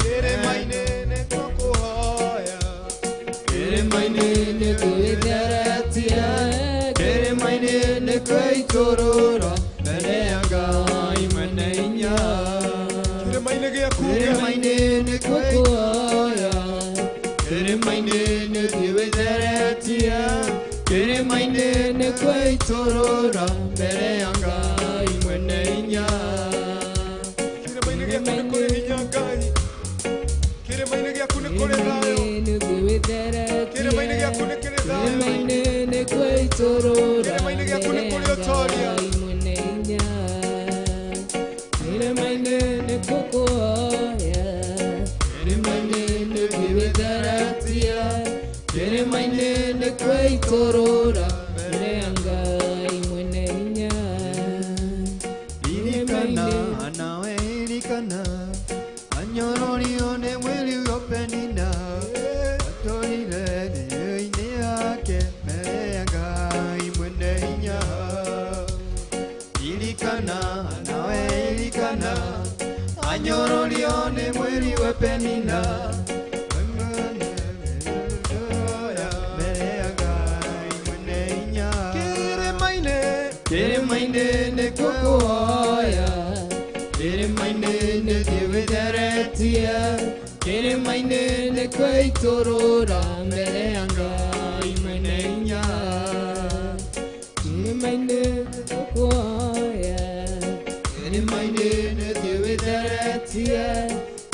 Kĩrĩma-inĩ nĩkuo kũhoya, kĩrĩma-inĩ nĩkuo wĩtheretie, kĩrĩma-inĩ nĩ kwĩitũrũra mbere ya Ngai mwene hinya. Kĩrĩma-inĩ gĩaku Kĩrĩma-inĩ nĩkuo kũhoya, kĩrĩma-inĩ nĩthiĩ wĩtheretie, kĩrĩma-inĩ nĩ kwĩitũrũra mbere ya Ngai mwene hinya. Kĩrĩma-inĩ gĩaku nĩ kũrĩ hinya Ngai. Kĩrĩma-inĩ gĩaku nĩ kũrĩ thayũ. Kĩrĩma-inĩ gĩaku nĩ kĩrĩ thayũ. Kĩrĩma-inĩ nĩ kwĩitũrũra Kĩrĩma-inĩ gĩaku nĩ kũrĩ ũtoria. Ngai mwene hinya. Kĩrĩma-inĩ nĩkuo kũhoya, Kĩrĩma-inĩ nĩthiĩ wĩtheretie, kĩrĩma-inĩ nĩ kwĩitũrũra mbere ya Ngai mwene hinya. Ririkana nawe ririkana anyororio nĩ mwĩrĩ wa Penina atũrire thĩinĩ yake mbere ya Ngai mwene hinya. Ririkana nawe ririkana anyororio nĩ mwĩrĩ wa Penina mbere ya Ngai mwene hinya. Kĩrĩma-inĩ, Kĩrĩma-inĩ nĩkuo kũhoya, kĩrĩma-inĩ nĩthiĩ wĩtheretie, kĩrĩma-inĩ nĩ kwĩitũrũra mbere ya Ngai mwene hinya. Kĩrĩma-inĩ nĩkuo kũhoya, Kĩrĩma-inĩ nĩthiĩ wĩtheretie,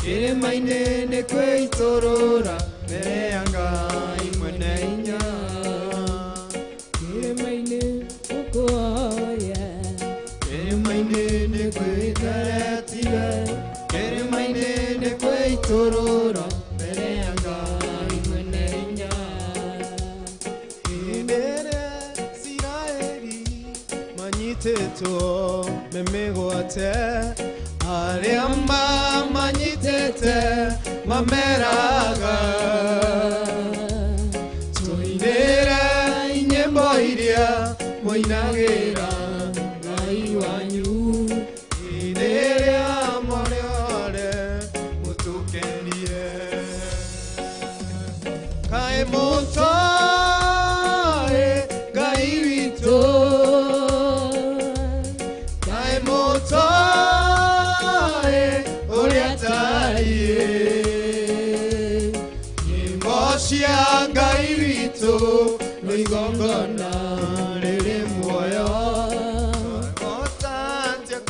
kĩrĩma-inĩ nĩ kwĩitũrũra mbere ya Ngai mwene hinya. kĩrĩma-inĩ nĩkuo kũhoya, Kĩrĩma-inĩ nĩ kwĩtheretie, kĩrĩma-inĩ nĩ kwĩitũrũra mbere ya Ngai mwene hinya. Hĩndĩ ĩrĩa Isiraeli manyitĩtwo me mĩgwate, arĩa mamanyitĩte mameraga tũinĩre nyĩmbo iria mũinagĩra Ngai wanyu. Hĩndĩ ĩrĩa mũrĩore mũtũkenie. Kaĩ mũtoĩ Ngai witũ, kaĩ mũtoĩ ũrĩa atariĩ. Nyĩmbo cia Ngai witũ nĩ igongona rĩrĩ muoyo. Twahota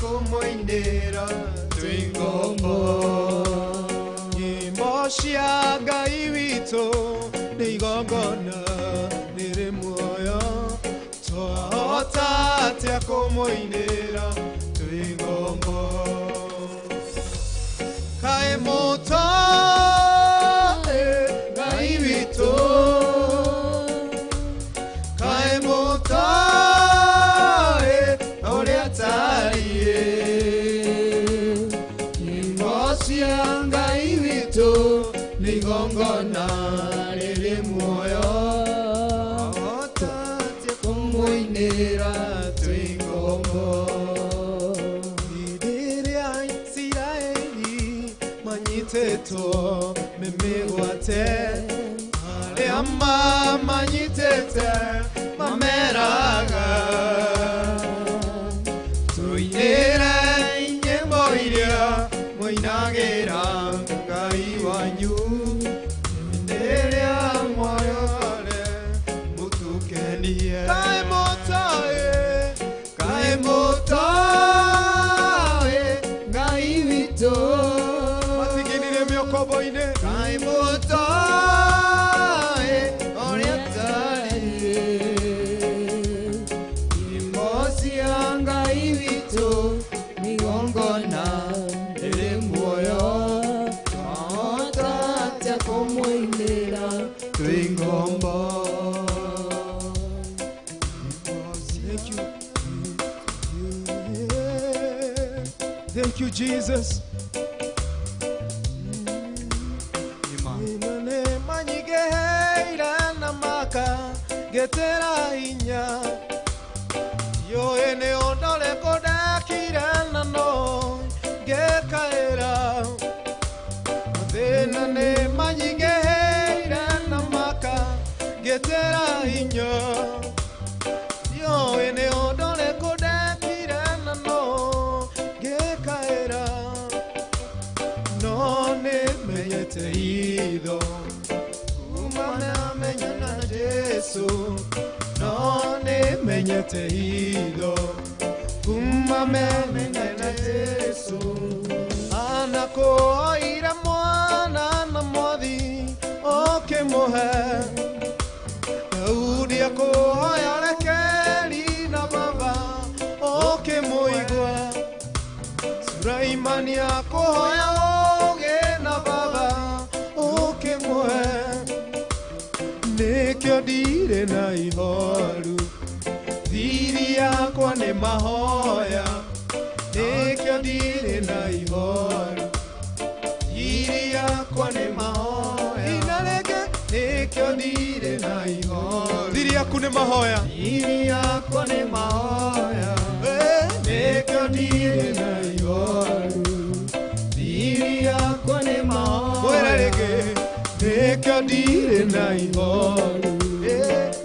kũmũinĩra twĩ ngombo. Nyĩmbo cia Ngai witũ nĩ igongona rĩrĩ muoyo. Twahota atĩa kũmũinĩra twĩ ngombo. Kaĩ mũtoĩ Ngai witũ, kaĩ mũtoĩ maigĩtwo mĩmĩgwate arĩa mamanyitĩte mameraga tũinĩre nyĩmbo iria mũinagĩra Ngai wanyu rĩrĩa mwarore mũtũkenie kaĩ mũtoĩ kaĩ mũtoĩ Ngai witũ Matiginire mĩokobo-inĩ kaĩ mũtoĩ ũrĩa tariĩ nyĩmbo cia Ngai witũ mĩgongona ĩrĩ muoyo twahota atĩa kũmũinĩra twĩ ngombo. Thank you. Thank you, Jesus. Inone manyigeheire na maka getera hinya yoe nĩ ũndore kũndekire na no ngekaĩra mathĩna nĩ manyigeheire na maka getera hinya yoe nĩ ũndore kũndekire na no ngekaĩra no nĩ menyete itho kuma namenyana na Jesu no nĩ menyete itho kuma menyana na Jesu anakoira mwana na mwathi ũkĩmũhe Daudi akũhoya rekeri na baba ũkĩmũigua Sulaimani akũhoya ũũgĩ na baba ũkĩmũhe nĩkĩo ndirĩ na ihoru thiri yakwa nĩ mahoya nĩkĩo ndirĩ na ihoru thiri yakwa nĩ mahoya ina rĩngĩ nĩkĩo ndirĩ na ihoru Thiri yaku nĩ mahoya thiri yakwa nĩ mahoya nĩkĩo ndirĩ na ihoru thiri yakwa nĩ mahoya Mwĩre rĩngĩ nĩkĩo ndirĩ na ihoru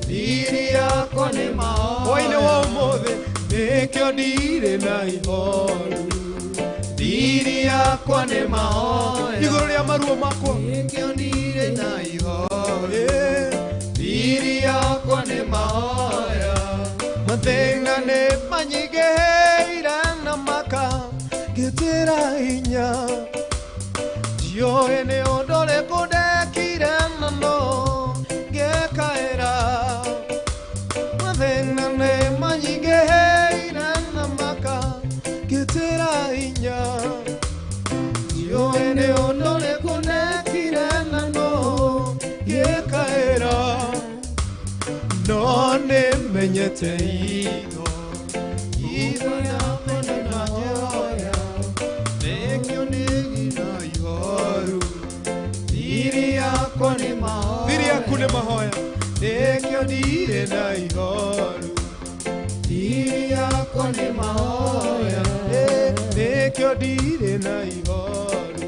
thiri yakwa nĩ mahoya hwaĩ-inĩ wa ũmũthĩ nĩkĩo ndirĩ na ihoru thiri yakwa nĩ mahoya igũrũ rĩa maruo makwa nĩkĩo ndirĩ na ihoru thiri yakwa nĩ mahoya mathĩna nĩ manyingĩhĩire na maka ngĩtĩra hinya ndiũĩ nĩ ũndũ ũrĩkũ ndekire na no ngĩkaĩra mathĩna nĩ manyingĩhĩire na maka ngĩtĩra hinya ndiũĩ nĩ ũndũ ũrĩkũ ndekire na no ngĩkaĩra no nĩ menyete itho itho yakwa nĩ mahoya nĩkĩo ndirĩ na ihoru thiri yakwa nĩ mahoya thiri yaku nĩ mahoya nĩkĩo ndirĩ na ihoru thiri yakwa nĩ mahoya nĩkĩo ndirĩ na ihoru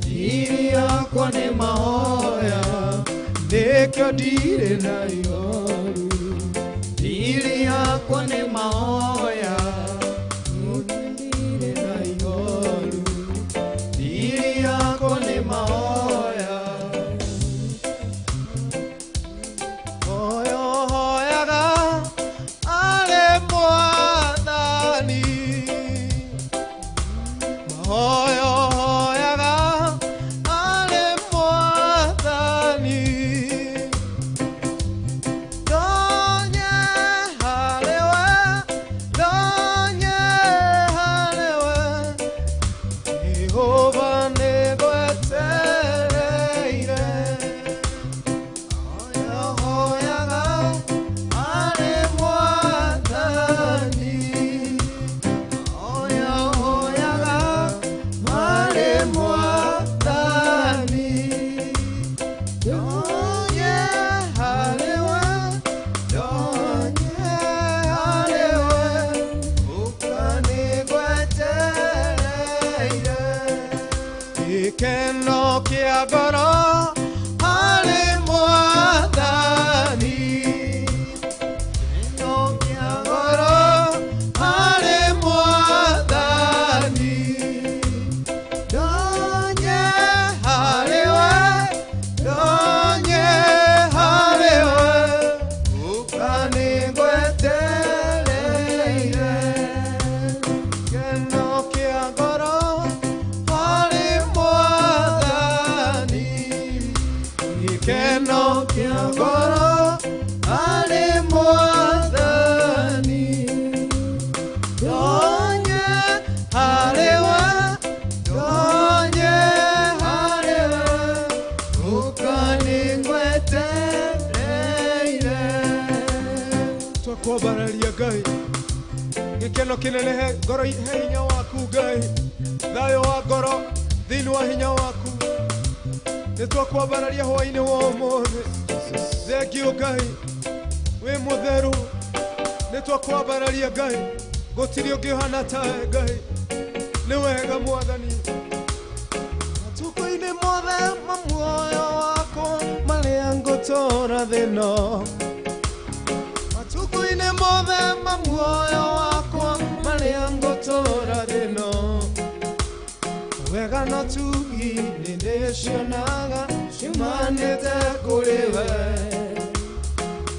thiri yakwa nĩ mahoya nĩkĩo ndirĩ na ihoru thiri yakwa nĩ mahoya ndirĩ na ihoru thiri yakwa nĩ mahoya Hoyo hoyaga arĩ mwathani mahoyo hoyaga arĩ mwathani Twakwambararia Ngai, gĩkeno kĩnene he ngoro, he hinya waku Ngai, thayũ wa ngoro thĩinĩ wa hinya waku. Nĩ twakwambararia hwaĩ-inĩ wa ũmũthĩ. Thengiũ Ngai, wĩ mũtheru. Nĩ twakwambararia Ngai, gũtirĩ ũngĩ ũhana tawe Ngai. Nĩ wega Mwathani. Matukũ-inĩ mothe ma muoyo wakwa marĩa ngũtũũra thĩ ĩno, matukũ-inĩ mothe ma muoyo wakwa marĩa ngũtũũra thĩ ĩno, wega na ũtugi nĩ ndĩcionaga ciumanĩte kũrĩ we.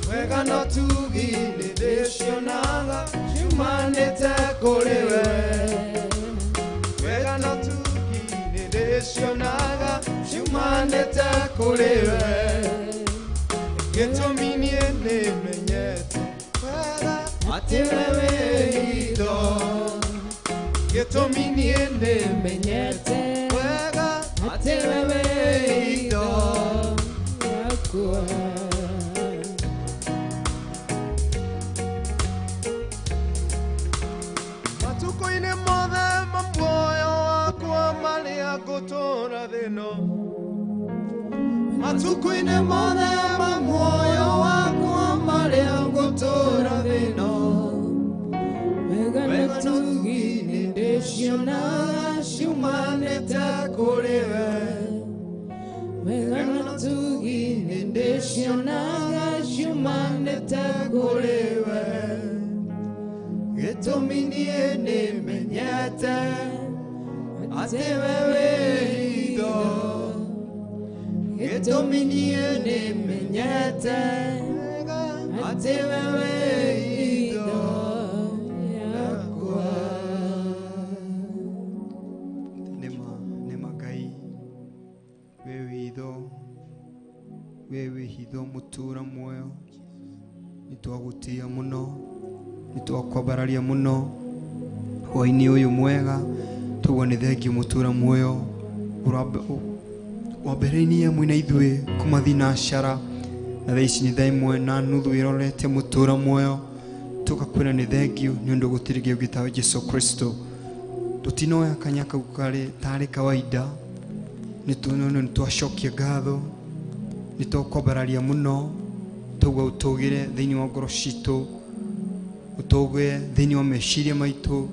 Wega na ũtugi nĩ ndĩcionaga ciumanĩte kũrĩ we. Wega na ũtugi nĩ ndĩcionaga ciumanĩte kũrĩ we. Gĩtũmi niĩ nĩmenyete wega atĩ we wĩ hitho. Gĩtũmi niĩ nĩmenyete wega atĩ we wĩ hitho yakwa. Matukũ-inĩ mothe ma muoyo wakwa marĩa ngũtũũra thĩ ĩno, matukũ-inĩ mothe ma muoyo wakwa marĩa ngũtũũra thĩ ĩno, wega na ũtugi nĩ ndĩcionaga ciumanĩte kũrĩ we. Wega na ũtugi nĩ ndĩcionaga ciumanĩte kũrĩ we. Gĩtũmi niĩ nĩmenyete atĩ we wĩ hitho. Gĩtũmi niĩ nĩmenyete atĩ we wĩ hitho yakwa. Nĩma Ngai, wĩ hitho, wĩ wĩ hitho mũtũũra muoyo. Nĩ twagũtĩĩa mũno, nĩ twakwambararia mũno hwaĩ-inĩ ũyũ mwega. Twaigua nĩ thengiũ mũtũũra muoyo wambĩrĩirie hamwe na ithuĩ kuma thinacara, na thaa ici nĩ thaa 1:30 ĩrorete mũtũũra muoyo. Tũgakwĩra nĩ thengiũ nĩ ũndũ gũtirĩ kĩngĩ tawe Jesu Kristo. Tũtinoya kanya kau karĩ tarĩ kawaida, nĩ twacokia ngatho, nĩ twakwambararia mũno. Twaigua ũtũgĩre thĩinĩ wa ngoro citũ, ũtũgĩre thĩinĩ wa meciria maitũ.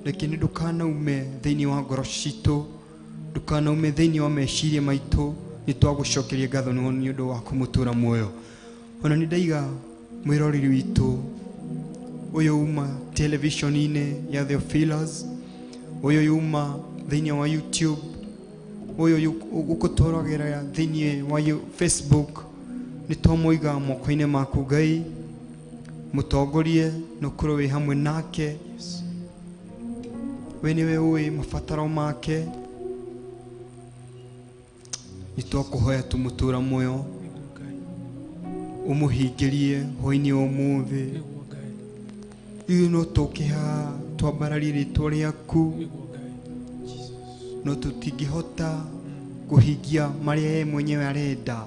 Lakini ndũkanaume thĩinĩ wa ngoro citũ, ndũkanaume thĩinĩ wa meciria maitũ. Nĩ twagũcokeria ngatho nĩ ũndũ waku mũtũũra muoyo. Ona nĩ ndaiga mwĩroreri witũ ũyũ uma television-inĩ ya Theophilus, ũyũ yuma thĩinĩ wa YouTube, ũyũ ũgũtũragĩra thĩinĩ wa Facebook. Nĩ twamũiga moko-inĩ maku Ngai, mũtongorie na ũkorwo wĩ hamwe nake. We nĩwe ũĩ mabataro make. Nĩ twakũhoya tu mũtũũra muoyo ũmũhingĩrie hwaĩ-inĩ wa ũmũthĩ. Ithuĩ no tũke haha twambararie rĩtwa rĩaku, no tũtingĩhota kũhingia marĩa ye mwenyewe arenda.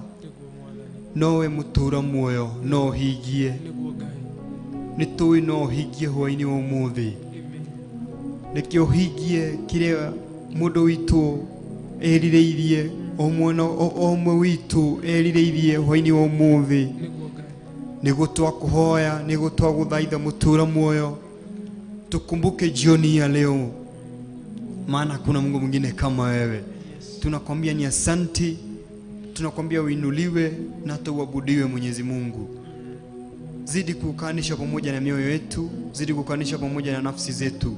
Nowe mũtũũra muoyo no ũhingie. Nĩ tũĩ no ũhingie hwaĩ-inĩ wa ũmũthĩ. Nĩkĩo ũhingie kĩrĩa mũndũ witũ erirĩirie, o ũmwe witũ erirĩirie hwaĩ-inĩ wa ũmũthĩ. Nĩguo twakũhoya, nĩguo twagũthaitha mũtũũra muoyo, tukumbuke jioni ya leo, maana hakuna Mungu mwingine kama wewe. Tunakwambia ni asanti, tunakwambia uinuliwe na hata uabudiwe Mwenyezi Mungu. Zidi kukanisha pamoja na mioyo yetu, zidi kukanisha pamoja na nafsi zetu.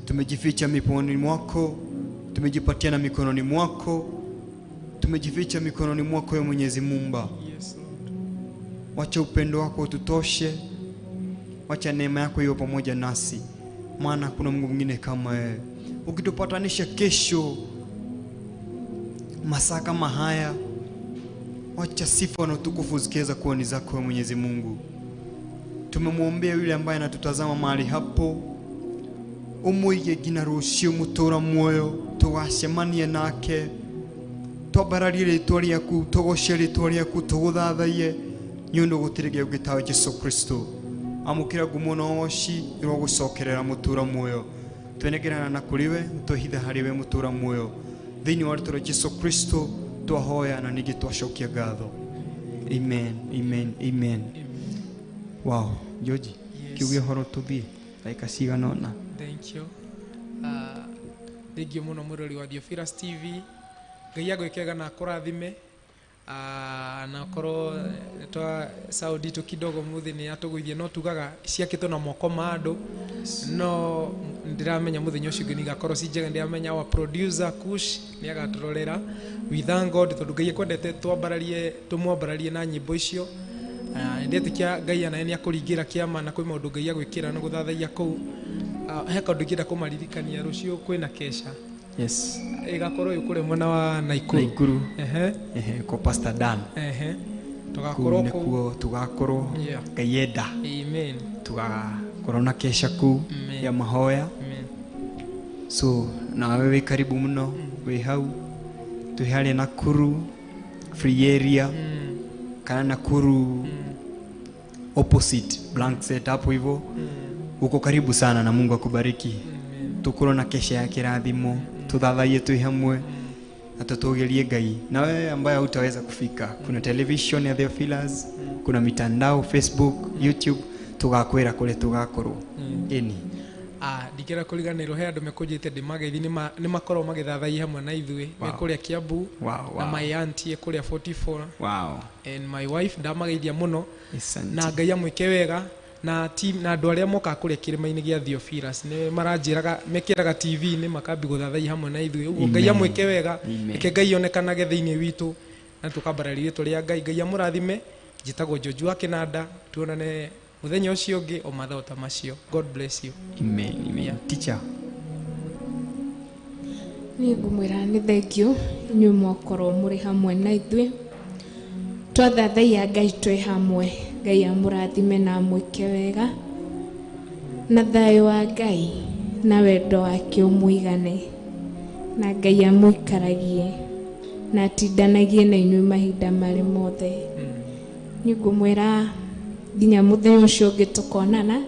Tumejificha mikononi mwako, tumejipatia na mikononi mwako, tumejificha mikononi mwako ya Mwenyezi Muumba. Wacha upendo wako ututoshe, wacha neema yako iwe pamoja nasi, maana hakuna Mungu mwingine kama wewe. Ukitupatanisha kesho masaa kama haya, wacha sifa na utukufu zikiweza kuwa ni zako wewe Mwenyezi Mungu. Tumemwombea yule ambaye anatutazama mahali hapo, umuige nginya rũciũ mũtũũra muoyo, tũgacemanie nake, twambararie rĩtwa rĩaku, tũgoce rĩtwa rĩaku, tũgũthathaiye nĩ ũndũ gũtirĩ kĩngĩ tawe Jesu Kristo. Amũkĩra ngumo na ũgoci ĩrogũcokerera mũtũra muoyo. Twenegerana na kũrĩ we, twehitha harĩ we mũtũra muoyo. Thĩinĩ wa rĩtwa rĩa Jesu Kristo twahoya na ningĩ twacokia ngatho. Amen, amen, amen. Wow, George, kiuge ũhoro tũthiĩ ndagĩka cigana ũna. Thank you. Thank you mũno mwĩrori wa Theophilus TV. Ngai agwĩkega na akũrathime. Na korwo twa sound itũ kidogo muthi nĩ yatũgũithia, no tugaga ciakĩtwo na moko ma andũ, no ndiramenya mũthenya ũcio ũngĩ nĩigakorwo ci njega. Ndiramenya our producer Kush nĩ agatũrorera. We thank God tondũ Ngai ekwendete twambararie, tũmwambararie na nyĩmbo icio. Ndetĩkia Ngai anaye nĩ akũringĩra kĩama na kwĩ maũndũ Ngai agwĩkĩra na gũthathaiya kũu. He kaũndũ ingĩenda kũmaririkania, rũciũ kwĩna kesha. Yes. Ĩgakorwo ĩ kũrĩa mwena wa Naikuru. Naikuru. Ehe. Ehe, kwa Pastor Dan. Ehe. Kũu tũgakorwo kũu. Nĩkuo tugakorwo. Ngai enda. Amen. Tugakorwo na kesha kũu Amen. ya mahoya. Amen. So nawe wĩ karibu mũno, wĩ hau twĩ harĩa Nakuru free area kana Nakuru opposite blank set hapo hivyo. Uko karibu sana na Mungu akubariki. Tukorwo na kesha ya kĩrathimo, tuthathaiye twĩ hamwe na tutugerie Ngai. Na wewe ambaye hutaweza kufika, kuna television ya Theophilus, kuna mitandao Facebook, YouTube, tugakwĩra kũrĩa tugakorwo. Ĩni. Ndingĩenda kũriganĩrwo he andũ mekũnjĩte ndĩmageithi, nĩ makorwo magĩthathaiya hamwe na ithuĩ. Me kũrĩa Kiambu na my auntie kũrĩa 44 and my wife, ndamageithia mũno. Asante. Na Ngai amwĩke wega na team na andũ arĩa mokaga kũrĩa kĩrĩma-inĩ gĩa Theophilus nĩ maranjĩraga mekĩraga TV-inĩ makambi gũthathaiya hamwe na ithuĩ. Ũguo Ngai Amen. amwĩke wega. Amen. Reke Ngai onekanage thĩinĩ witũ na tũkambararia rĩtwa rĩa Ngai. Ngai amũrathime. Njĩtagwo George wa Kĩnanda, tuonane mũthenya ũcio ũngĩ o mathaa ta macio. God bless you. Amen, amen. Yeah. Teacher. Niĩ ngũmwĩra nĩ thengiũ inyuĩ mwakorwo mũrĩ hamwe na ithuĩ twathathaiya Ngai twĩ hamwe. Ngai amũrathime na amwĩke wega, na thayũ wa Ngai na wendo wake ũmũigane, na Ngai amũikaragie na atindanagie na inyuĩ mahinda marĩ mothe. Niĩ ngũmwĩra nginya mũthenya ũcio ũngĩ tũkonana,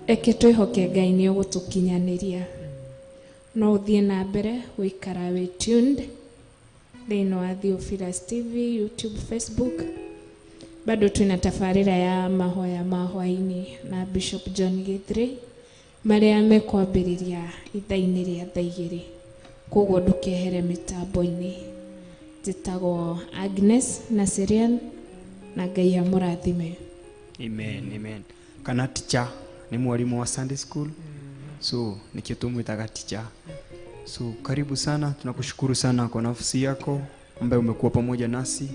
reke twĩhoke Ngai nĩ ũgũtũkinyanĩria. No ũthiĩ na mbere gũikara wĩ tuned thĩinĩ wa Theophilus TV, YouTube, Facebook. Bado twĩna tabarĩra ya mahoya ma hwaĩ-inĩ na Bishop John Githri marĩa mekwambĩrĩria ithaa-inĩ rĩa thaa igĩrĩ, koguo ndũkehere mĩtambo-inĩ. Njĩtagwo Agnes Naserian na Ngai amũrathime. Amen, amen. Kana teacher ni mwalimu wa Sunday school. So nikio tumwitaga teacher. So karibu sana, tunakushukuru sana kwa nafsi yako ambaye umekuwa pamoja nasi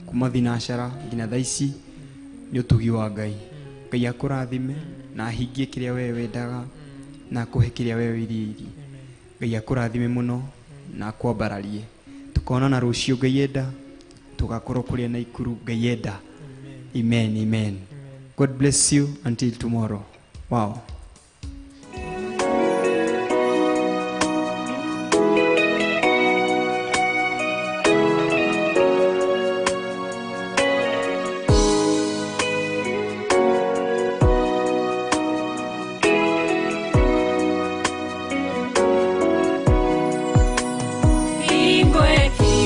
kuma thinashara nginya thaa ici. Nĩ ũtugi wa Ngai. Ngai akũrathime na ahingie kĩrĩa wewe wendaga na akũhe kĩrĩa wewe wĩrirĩirie. Ngai akũrathime mũno na akwambararie. Tukonana rũciũ Ngai enda, tugakorwo kũrĩa Naikuru Ngai enda. Amen, amen. God bless you until tomorrow. Wow.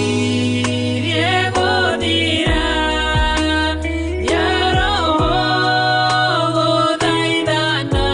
Ingwekirie gũthira, ya roho gũthaithana.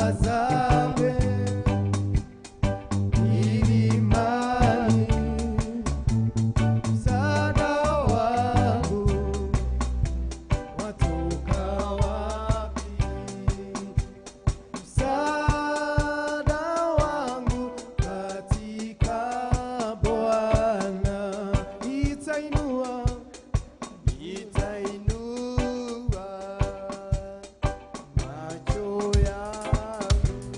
Nitazame milimani, msaada wangu watoka wapi? Msaada wangu katika Bwana, nitainua, nitainua macho yangu.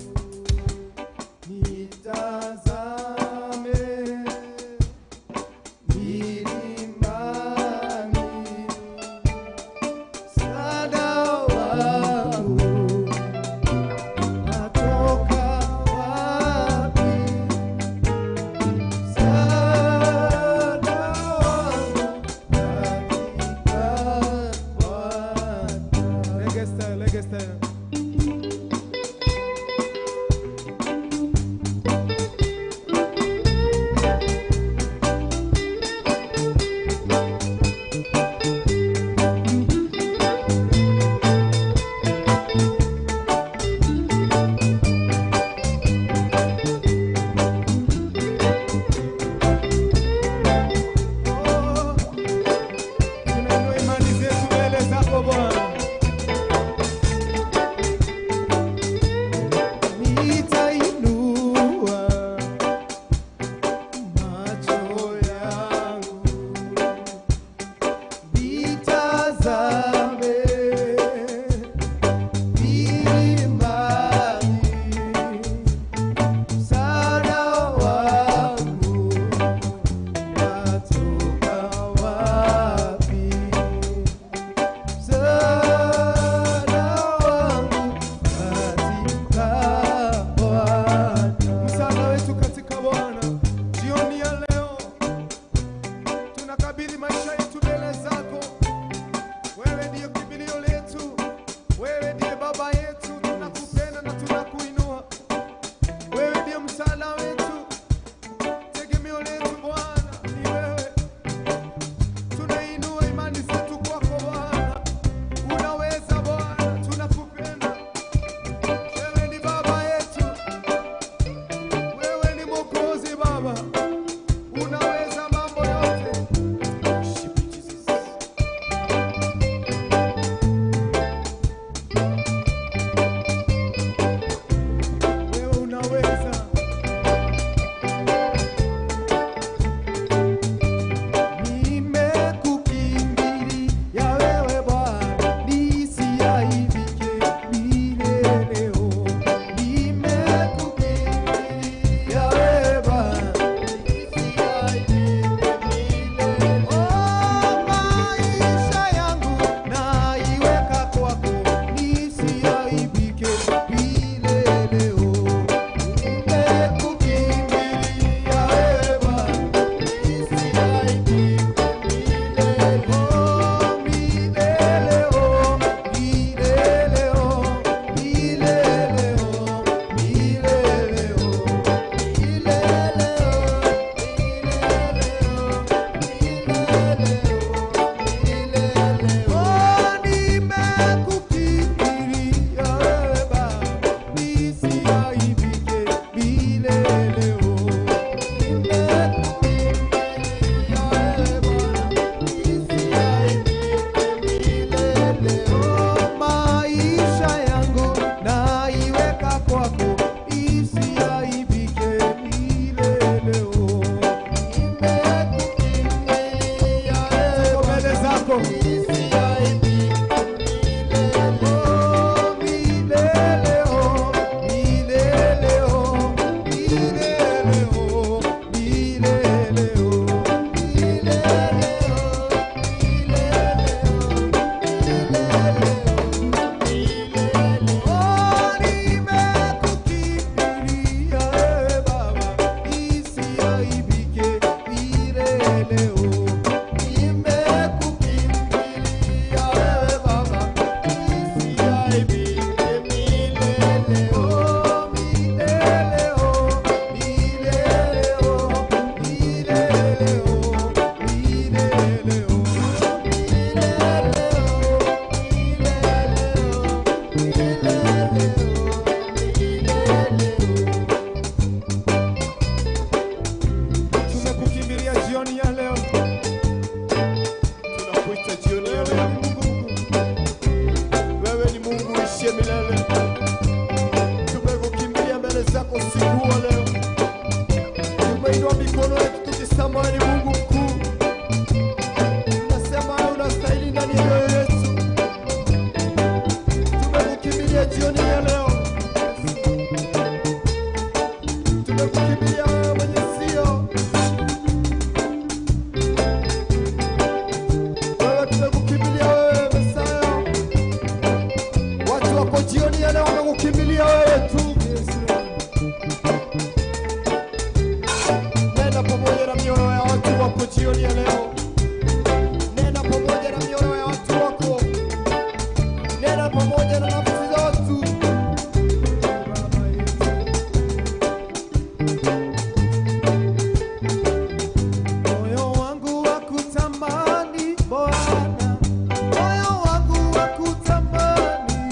ya leo wamekukimbilia wewe tu. Nena pamoja na mioyo ya watu wako jioni ya leo. Nena pamoja na mioyo ya watu wako. Nena pamoja na nafsi za watu. Moyo wangu wakutamani Bwana, moyo wangu wakutamani,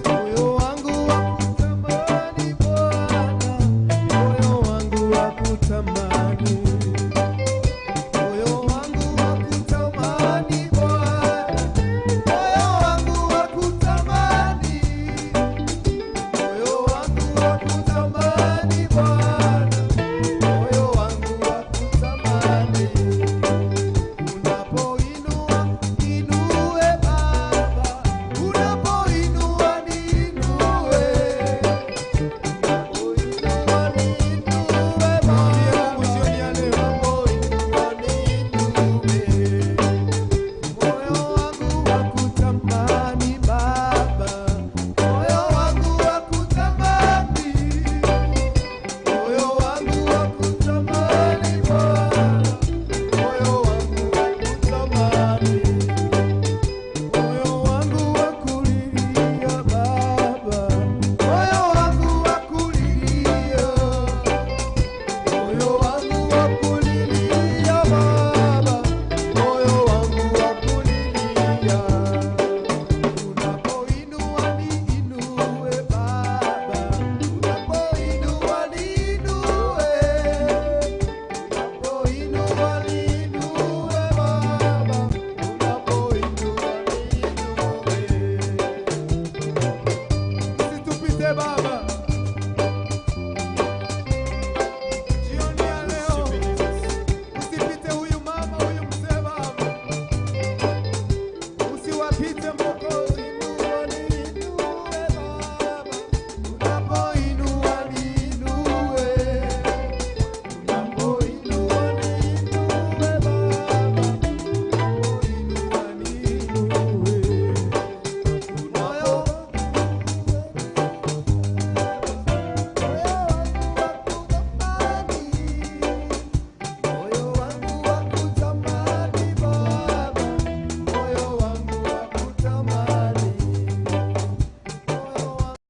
moyo wangu wakutamani Bwana, moyo wangu wakutamani, moyo wangu wakutamani Bwana, moyo wangu wakutamani, moyo wangu wakutamani Bwana, moyo wangu wakutamani. Unapoinua inue Baba, unapoinua niinue, unapoinua niinue Baba, unapoinua niinue. Moyo wangu wakutamani Baba, moyo wangu wakutamani, moyo wangu wakutamani Bwana, moyo wangu wakutamani, moyo wangu wakulilia Baba, moyo wangu wakulilia, moyo wangu wakulilia Baba, moyo wangu wakulilia. Unapoinua niinue Baba, unapoinua niinue, unapoinua niinue Baba, unapoinua niinue. Usitupite Baba. Jioni ya leo usipite huyu mama, huyu mzee Baba, usiwapite Mwokozi. Inua niinue Baba, unapoinua niinue, unapoinua niinue Baba, unapoinua niinue. Moyo moyo wangu wakutamani Baba, moyo wangu wakutamani, moyo wangu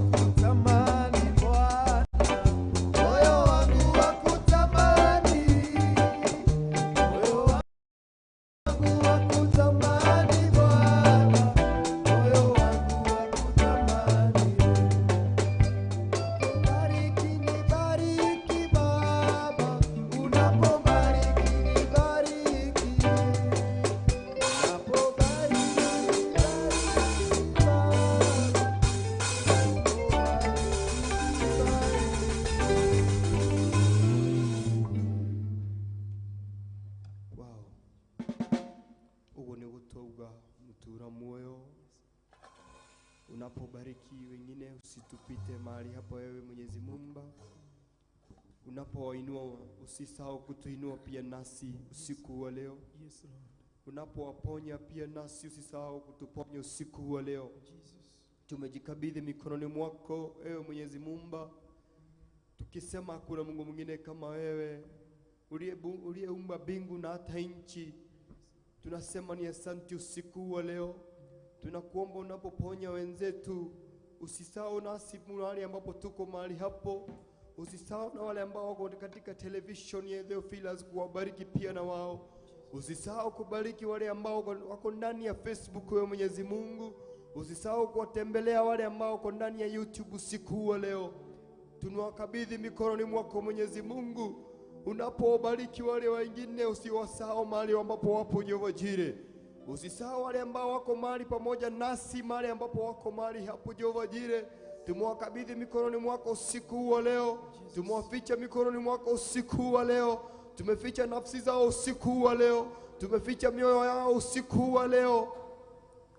wakutamani Bwana, moyo wangu wakutamani, moyo wangu wakutamani Bwana, moyo wangu wakutamani. Bariki nibariki Baba, unapobariki nibariki, unapobariki nibariki Baba, Wow. Ugo ni gutauga mutura moyo. Unapobariki wengine usitupite mahali hapo wewe Mwenyezi Muumba. Unapowainua usisahau kutuinua pia nasi usiku wa leo. Yes, Lord. Unapowaponya pia nasi usisahau kutuponya usiku wa leo. Jesus. Tumejikabidhi mikononi mwako ewe Mwenyezi Muumba, tukisema hakuna Mungu mwingine kama wewe uliyeumba mbingu na hata nchi. Tunasema ni asante usiku wa leo. Tunakuomba unapoponya wenzetu usisahau nasi mahali ambapo tuko mahali hapo, usisahau na wale ambao wako katika television ya Theophilus kuwabariki pia na wao. Usisahau kubariki wale ambao wako ndani ya Facebook, wewe Mwenyezi Mungu. Usisahau kuwatembelea wale ambao wako ndani ya YouTube usiku wa leo. Tunawakabidhi mikononi mwako Mwenyezi Mungu. Unapowabariki wale wengine usiwasahau mahali ambapo wapo Jehova Jire. Usisahau wale ambao wako mahali pamoja nasi mahali ambapo wako mahali hapo Jehova Jire. Tumewakabidhi mikononi mwako usiku wa leo. Tumewaficha mikononi mwako usiku wa leo. Tumeficha nafsi zao usiku wa leo. Tumeficha mioyo yao usiku wa leo.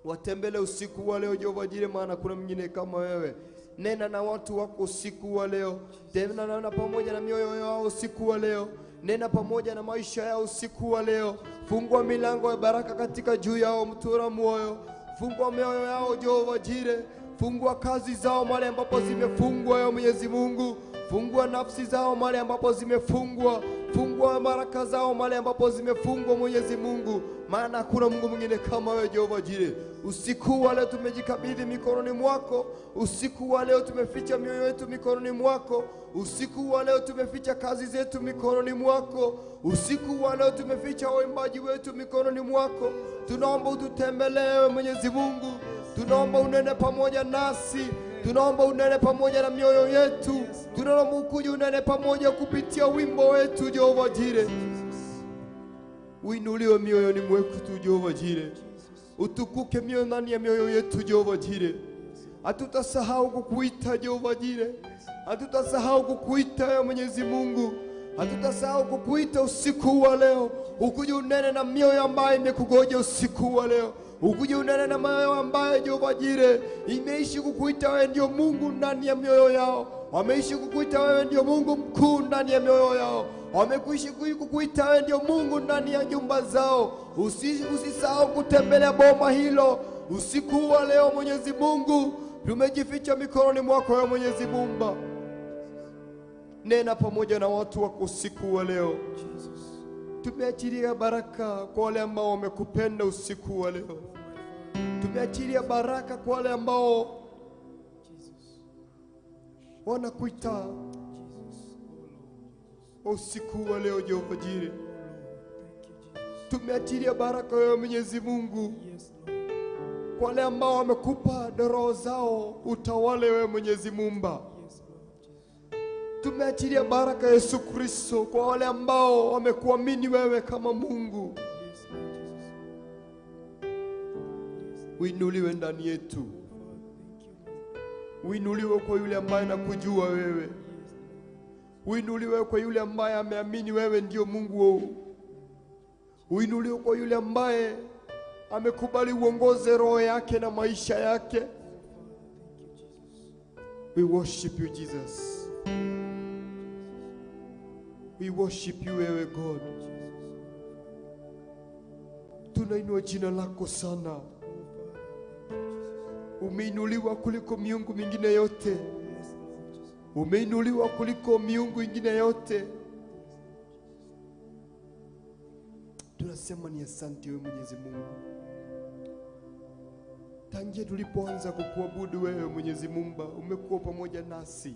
Watembele usiku wa leo Jehova Jire, maana kuna mwingine kama wewe. Nena na watu wako usiku wa leo. Tena na pamoja na mioyo yao usiku wa leo. Nena pamoja na maisha yao usiku wa leo. Fungua milango ya baraka katika juu yao, mtura moyo. Fungua mioyo yao Jehova Jire. Fungua kazi zao mahali ambapo zimefungwa, ya Mwenyezi Mungu. Fungua nafsi zao mahali ambapo zimefungwa. Fungua baraka zao mahali ambapo zimefungwa, Mwenyezi Mungu, maana hakuna Mungu mwingine kama wewe Jehova Jire. Usiku wa leo tumejikabidhi mikononi mwako. Usiku wa leo tumeficha mioyo yetu mikononi mwako. Usiku wa leo tumeficha kazi zetu mikononi mwako. Usiku wa leo tumeficha waimbaji wetu mikononi mwako. Tunaomba ututembelee Mwenyezi Mungu. Tunaomba unene pamoja nasi. Tunaomba unene pamoja na mioyo yetu. Tunaomba ukuje unene pamoja kupitia wimbo wetu Jehova Jire. Uinuliwe mioyoni mwetu Jehova Jire. Utukuke mioyo ndani ya mioyo yetu Jehova Jire. Hatutasahau kukuita Jehova Jire. Hatutasahau kukuita ya Mwenyezi Mungu. Hatutasahau kukuita usiku wa leo. Ukuje unene na mioyo ambayo imekugoja usiku wa leo. Ukuje unene na mioyo ambayo Jehova Jire imeishi kukuita wewe ndio Mungu ndani ya mioyo yao. Wameishi kukuita wewe ndio Mungu mkuu ndani ya mioyo yao. Wamekuishi kukuita wewe ndio Mungu ndani ya nyumba zao. Usisahau kutembelea boma hilo usiku wa leo Mwenyezi Mungu. Tumejificha mikononi mwako wewe Mwenyezi Mungu. Nena pamoja na watu wako usiku wa leo. Tumeachilia baraka kwa wale ambao wamekupenda usiku wa leo. Tumeachilia baraka kwa wale ambao wanakuita usiku wa leo Jehova Jire. Tumeachilia baraka wewe Mwenyezi Mungu kwa wale ambao wamekupa roho zao utawale wewe Mwenyezi Mungu. Tumeachilia baraka Yesu Kristo kwa wale ambao wamekuamini wewe kama Mungu. Uinuliwe ndani yetu. Uinuliwe kwa yule ambaye anakujua wewe. Uinuliwe kwa yule ambaye ameamini wewe ndio Mungu. Uinuliwe kwa yule ambaye amekubali uongoze roho yake na maisha yake. We worship you Jesus. We worship you wewe God. Tunainua jina lako sana. Umeinuliwa kuliko miungu mingine yote. Umeinuliwa kuliko miungu ingine yote. Tunasema ni asante wewe Mwenyezi Mungu. Tangia tulipoanza kukuabudu wewe Mwenyezi Mungu, umekuwa pamoja nasi.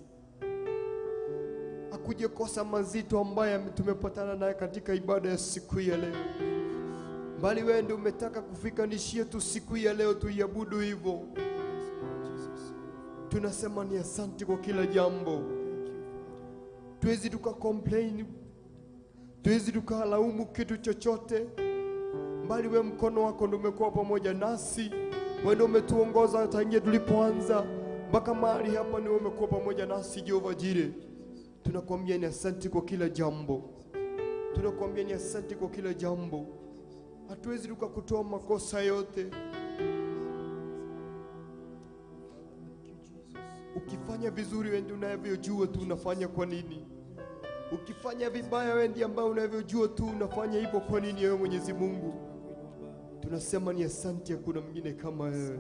Hakuje kosa mazito ambaye tumepatana naye katika ibada ya siku ya leo. Bali wewe ndio umetaka kufikanishia tu siku ya leo tuiabudu hivyo. Tunasema ni asante kwa kila jambo. Tuwezi tuka complain, tuwezi tukalaumu kitu chochote. Bali wewe mkono wako ndio umekuwa pamoja nasi. Wewe ndio umetuongoza tangia tulipoanza mpaka mahali hapa, ni wewe umekuwa pamoja nasi Jehova Jire. Tunakuambia ni asante kwa kila jambo. Tunakuambia ni asante kwa kila jambo. Hatuwezi tukakutoa makosa yote. Ukifanya vizuri wewe ndiye unavyojua tu unafanya kwa nini. Ukifanya vibaya wewe ndiye ambaye unavyojua tu unafanya hivyo kwa nini wewe Mwenyezi Mungu. Tunasema ni asante, hakuna mwingine kama wewe.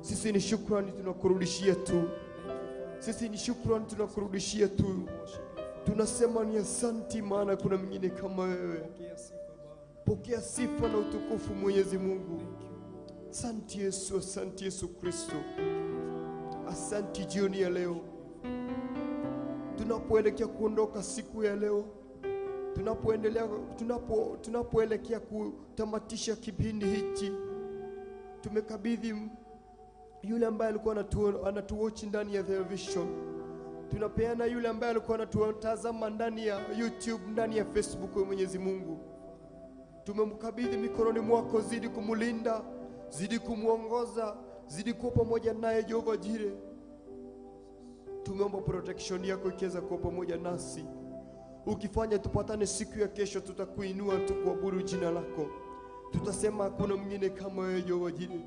Sisi ni shukrani tunakurudishia tu. Sisi ni shukrani tunakurudishia tu. Tunasema ni asante maana kuna mwingine kama wewe. Pokea sifa na utukufu Mwenyezi Mungu. Asante Yesu, asante Yesu Kristo. Asante jioni ya leo. Tunapoelekea kuondoka siku ya leo, tunapoelekea kutamatisha kipindi hichi, tumekabidhi yule ambaye alikuwa anatuwatch ndani ya television. Tunapeana yule ambaye alikuwa anatutazama ndani ya YouTube, ndani ya Facebook. Mwenyezi Mungu, tumemkabidhi mikononi mwako. Zidi kumulinda, zidi kumuongoza, zidi kuwa pamoja naye Jehova Jire. Tumeomba protection yako ikiweza kuwa pamoja nasi. Ukifanya tupatane siku ya kesho, tutakuinua tukuabudu jina lako. Tutasema hakuna mwingine kama wewe Jehova Jire.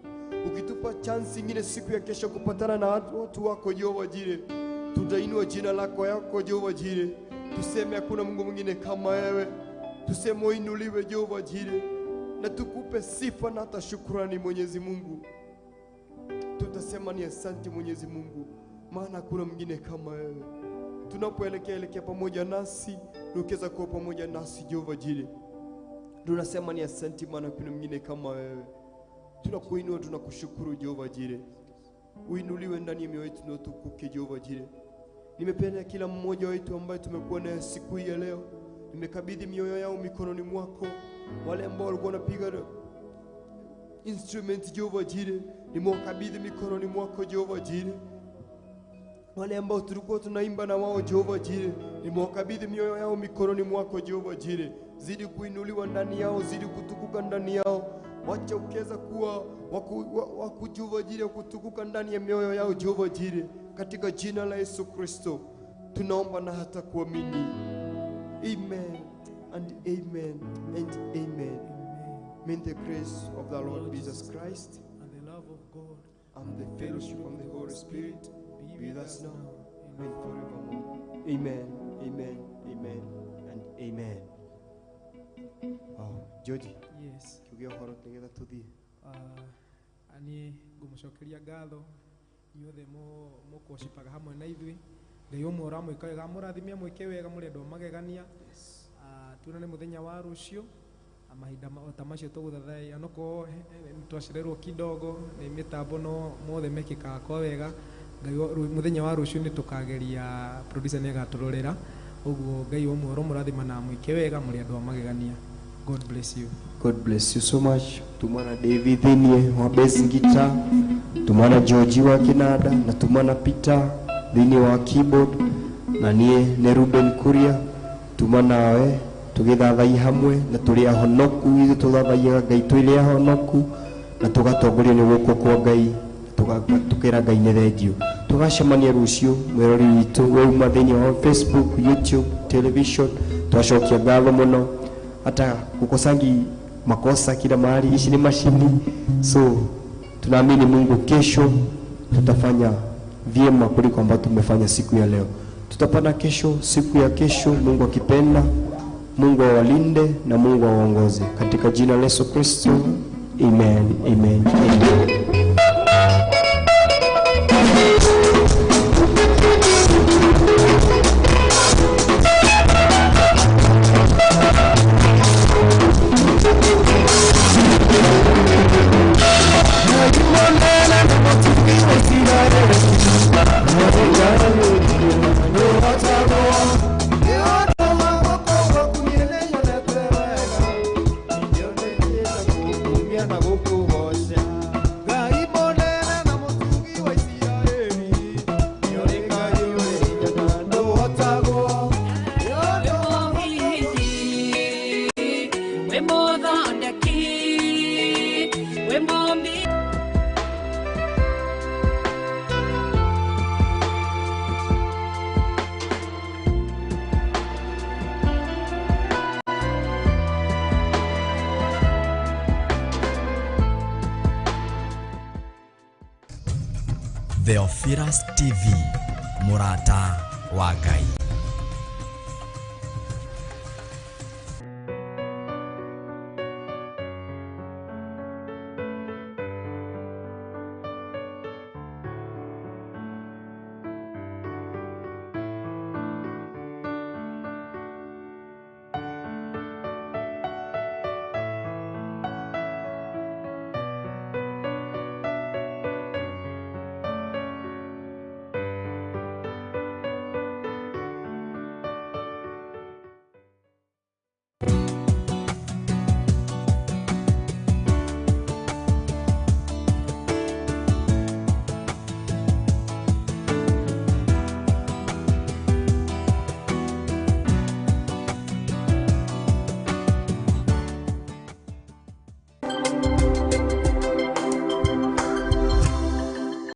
Ukitupa chance nyingine siku ya kesho kupatana na watu wako Jehova Jire, tutainua jina lako yako Jehova Jire. Tuseme hakuna Mungu mwingine kama wewe. Tuseme uinuliwe Jehova Jire, na tukupe sifa na hata shukrani Mwenyezi Mungu. Tutasema ni asante Mwenyezi Mungu, maana hakuna mwingine kama wewe. Tunapoelekea elekea pamoja nasi, ukiweza kuwa pamoja nasi Jehova Jire, tunasema ni asante, maana hakuna mwingine kama wewe. Tunakuinua, tunakushukuru Jehova Jire. Uinuliwe ndani ya mioyo yetu na utukuke Jehova Jire. Nimependa kila mmoja wetu ambaye tumekuwa naye siku hii ya leo. Nimekabidhi mioyo yao mikononi mwako. Wale ambao walikuwa wanapiga instrument Jehova Jire, nimewakabidhi mikononi mwako Jehova Jire. Wale ambao tulikuwa tunaimba na wao Jehova Jire, nimewakabidhi mioyo yao mikononi mwako Jehova Jire. Zidi kuinuliwa ndani yao, zidi kutukuka ndani yao. Wacha ukiweza kuwa waku Jehova Jire, kutukuka ndani ya mioyo yao Jehova Jire. Katika jina la Yesu Kristo tunaomba na hata kuamini. Amen and amen and amen. May the grace of the Lord Jesus Christ and the love of God and the fellowship of the Holy Spirit be with us now and forevermore. Amen, amen, amen and amen. Oh, Georgie. Yes. Kiuge horo together to thee. Ani ngumucokeria ngatho inyuothe mũkũcipaga hamwe na ithuĩ. Ngai ũmwe ũramwĩka wega amũrathime amwĩke wega mũrĩ andũ a magegania. Tuonane mũthenya wa rũciũ mahinda ta macio tũgũthathaiya, onokorwo nĩtwacererwo kidogo nĩ mĩtambo, no mothe mekĩkaga kwa wega. Ngai mũthenya wa rũciũ nĩtũkageria, producer nĩagatũrorera. Ũguo Ngai ũmwe ũromũrathima na amwĩke wega mũrĩ andũ a magegania. God bless you. God bless you so much. Tumana David thĩinĩ wa bass guitar, tumana George wa kinanda, na tumana Peter thĩinĩ wa keyboard, na niĩ nĩ Ruben Kuria. Tumanawe tũgĩthathaiya hamwe na tũrĩ ahonoku, ithuĩ tũthathaiyaga Ngai twĩrĩ ahonoku, na tũgatongorio nĩ guoko kwa Ngai, tũkera Ngai nĩ thengiũ. Tũgacemania rũciũ mwĩrori witũ wauma thĩinĩ wa Facebook, YouTube, television. Twacokia ngatho mũno, hata kukosangi makosa kila mahali, ici ni mashini. So tunaamini Mungu kesho tutafanya vyema kuliko ambavyo tumefanya siku ya leo. Tutapata kesho, siku ya kesho, Mungu akipenda. Mungu awalinde na Mungu awaongoze. Katika jina la Yesu Kristo, amen, amen, amen. Theophilus TV, Murata wa Ngai.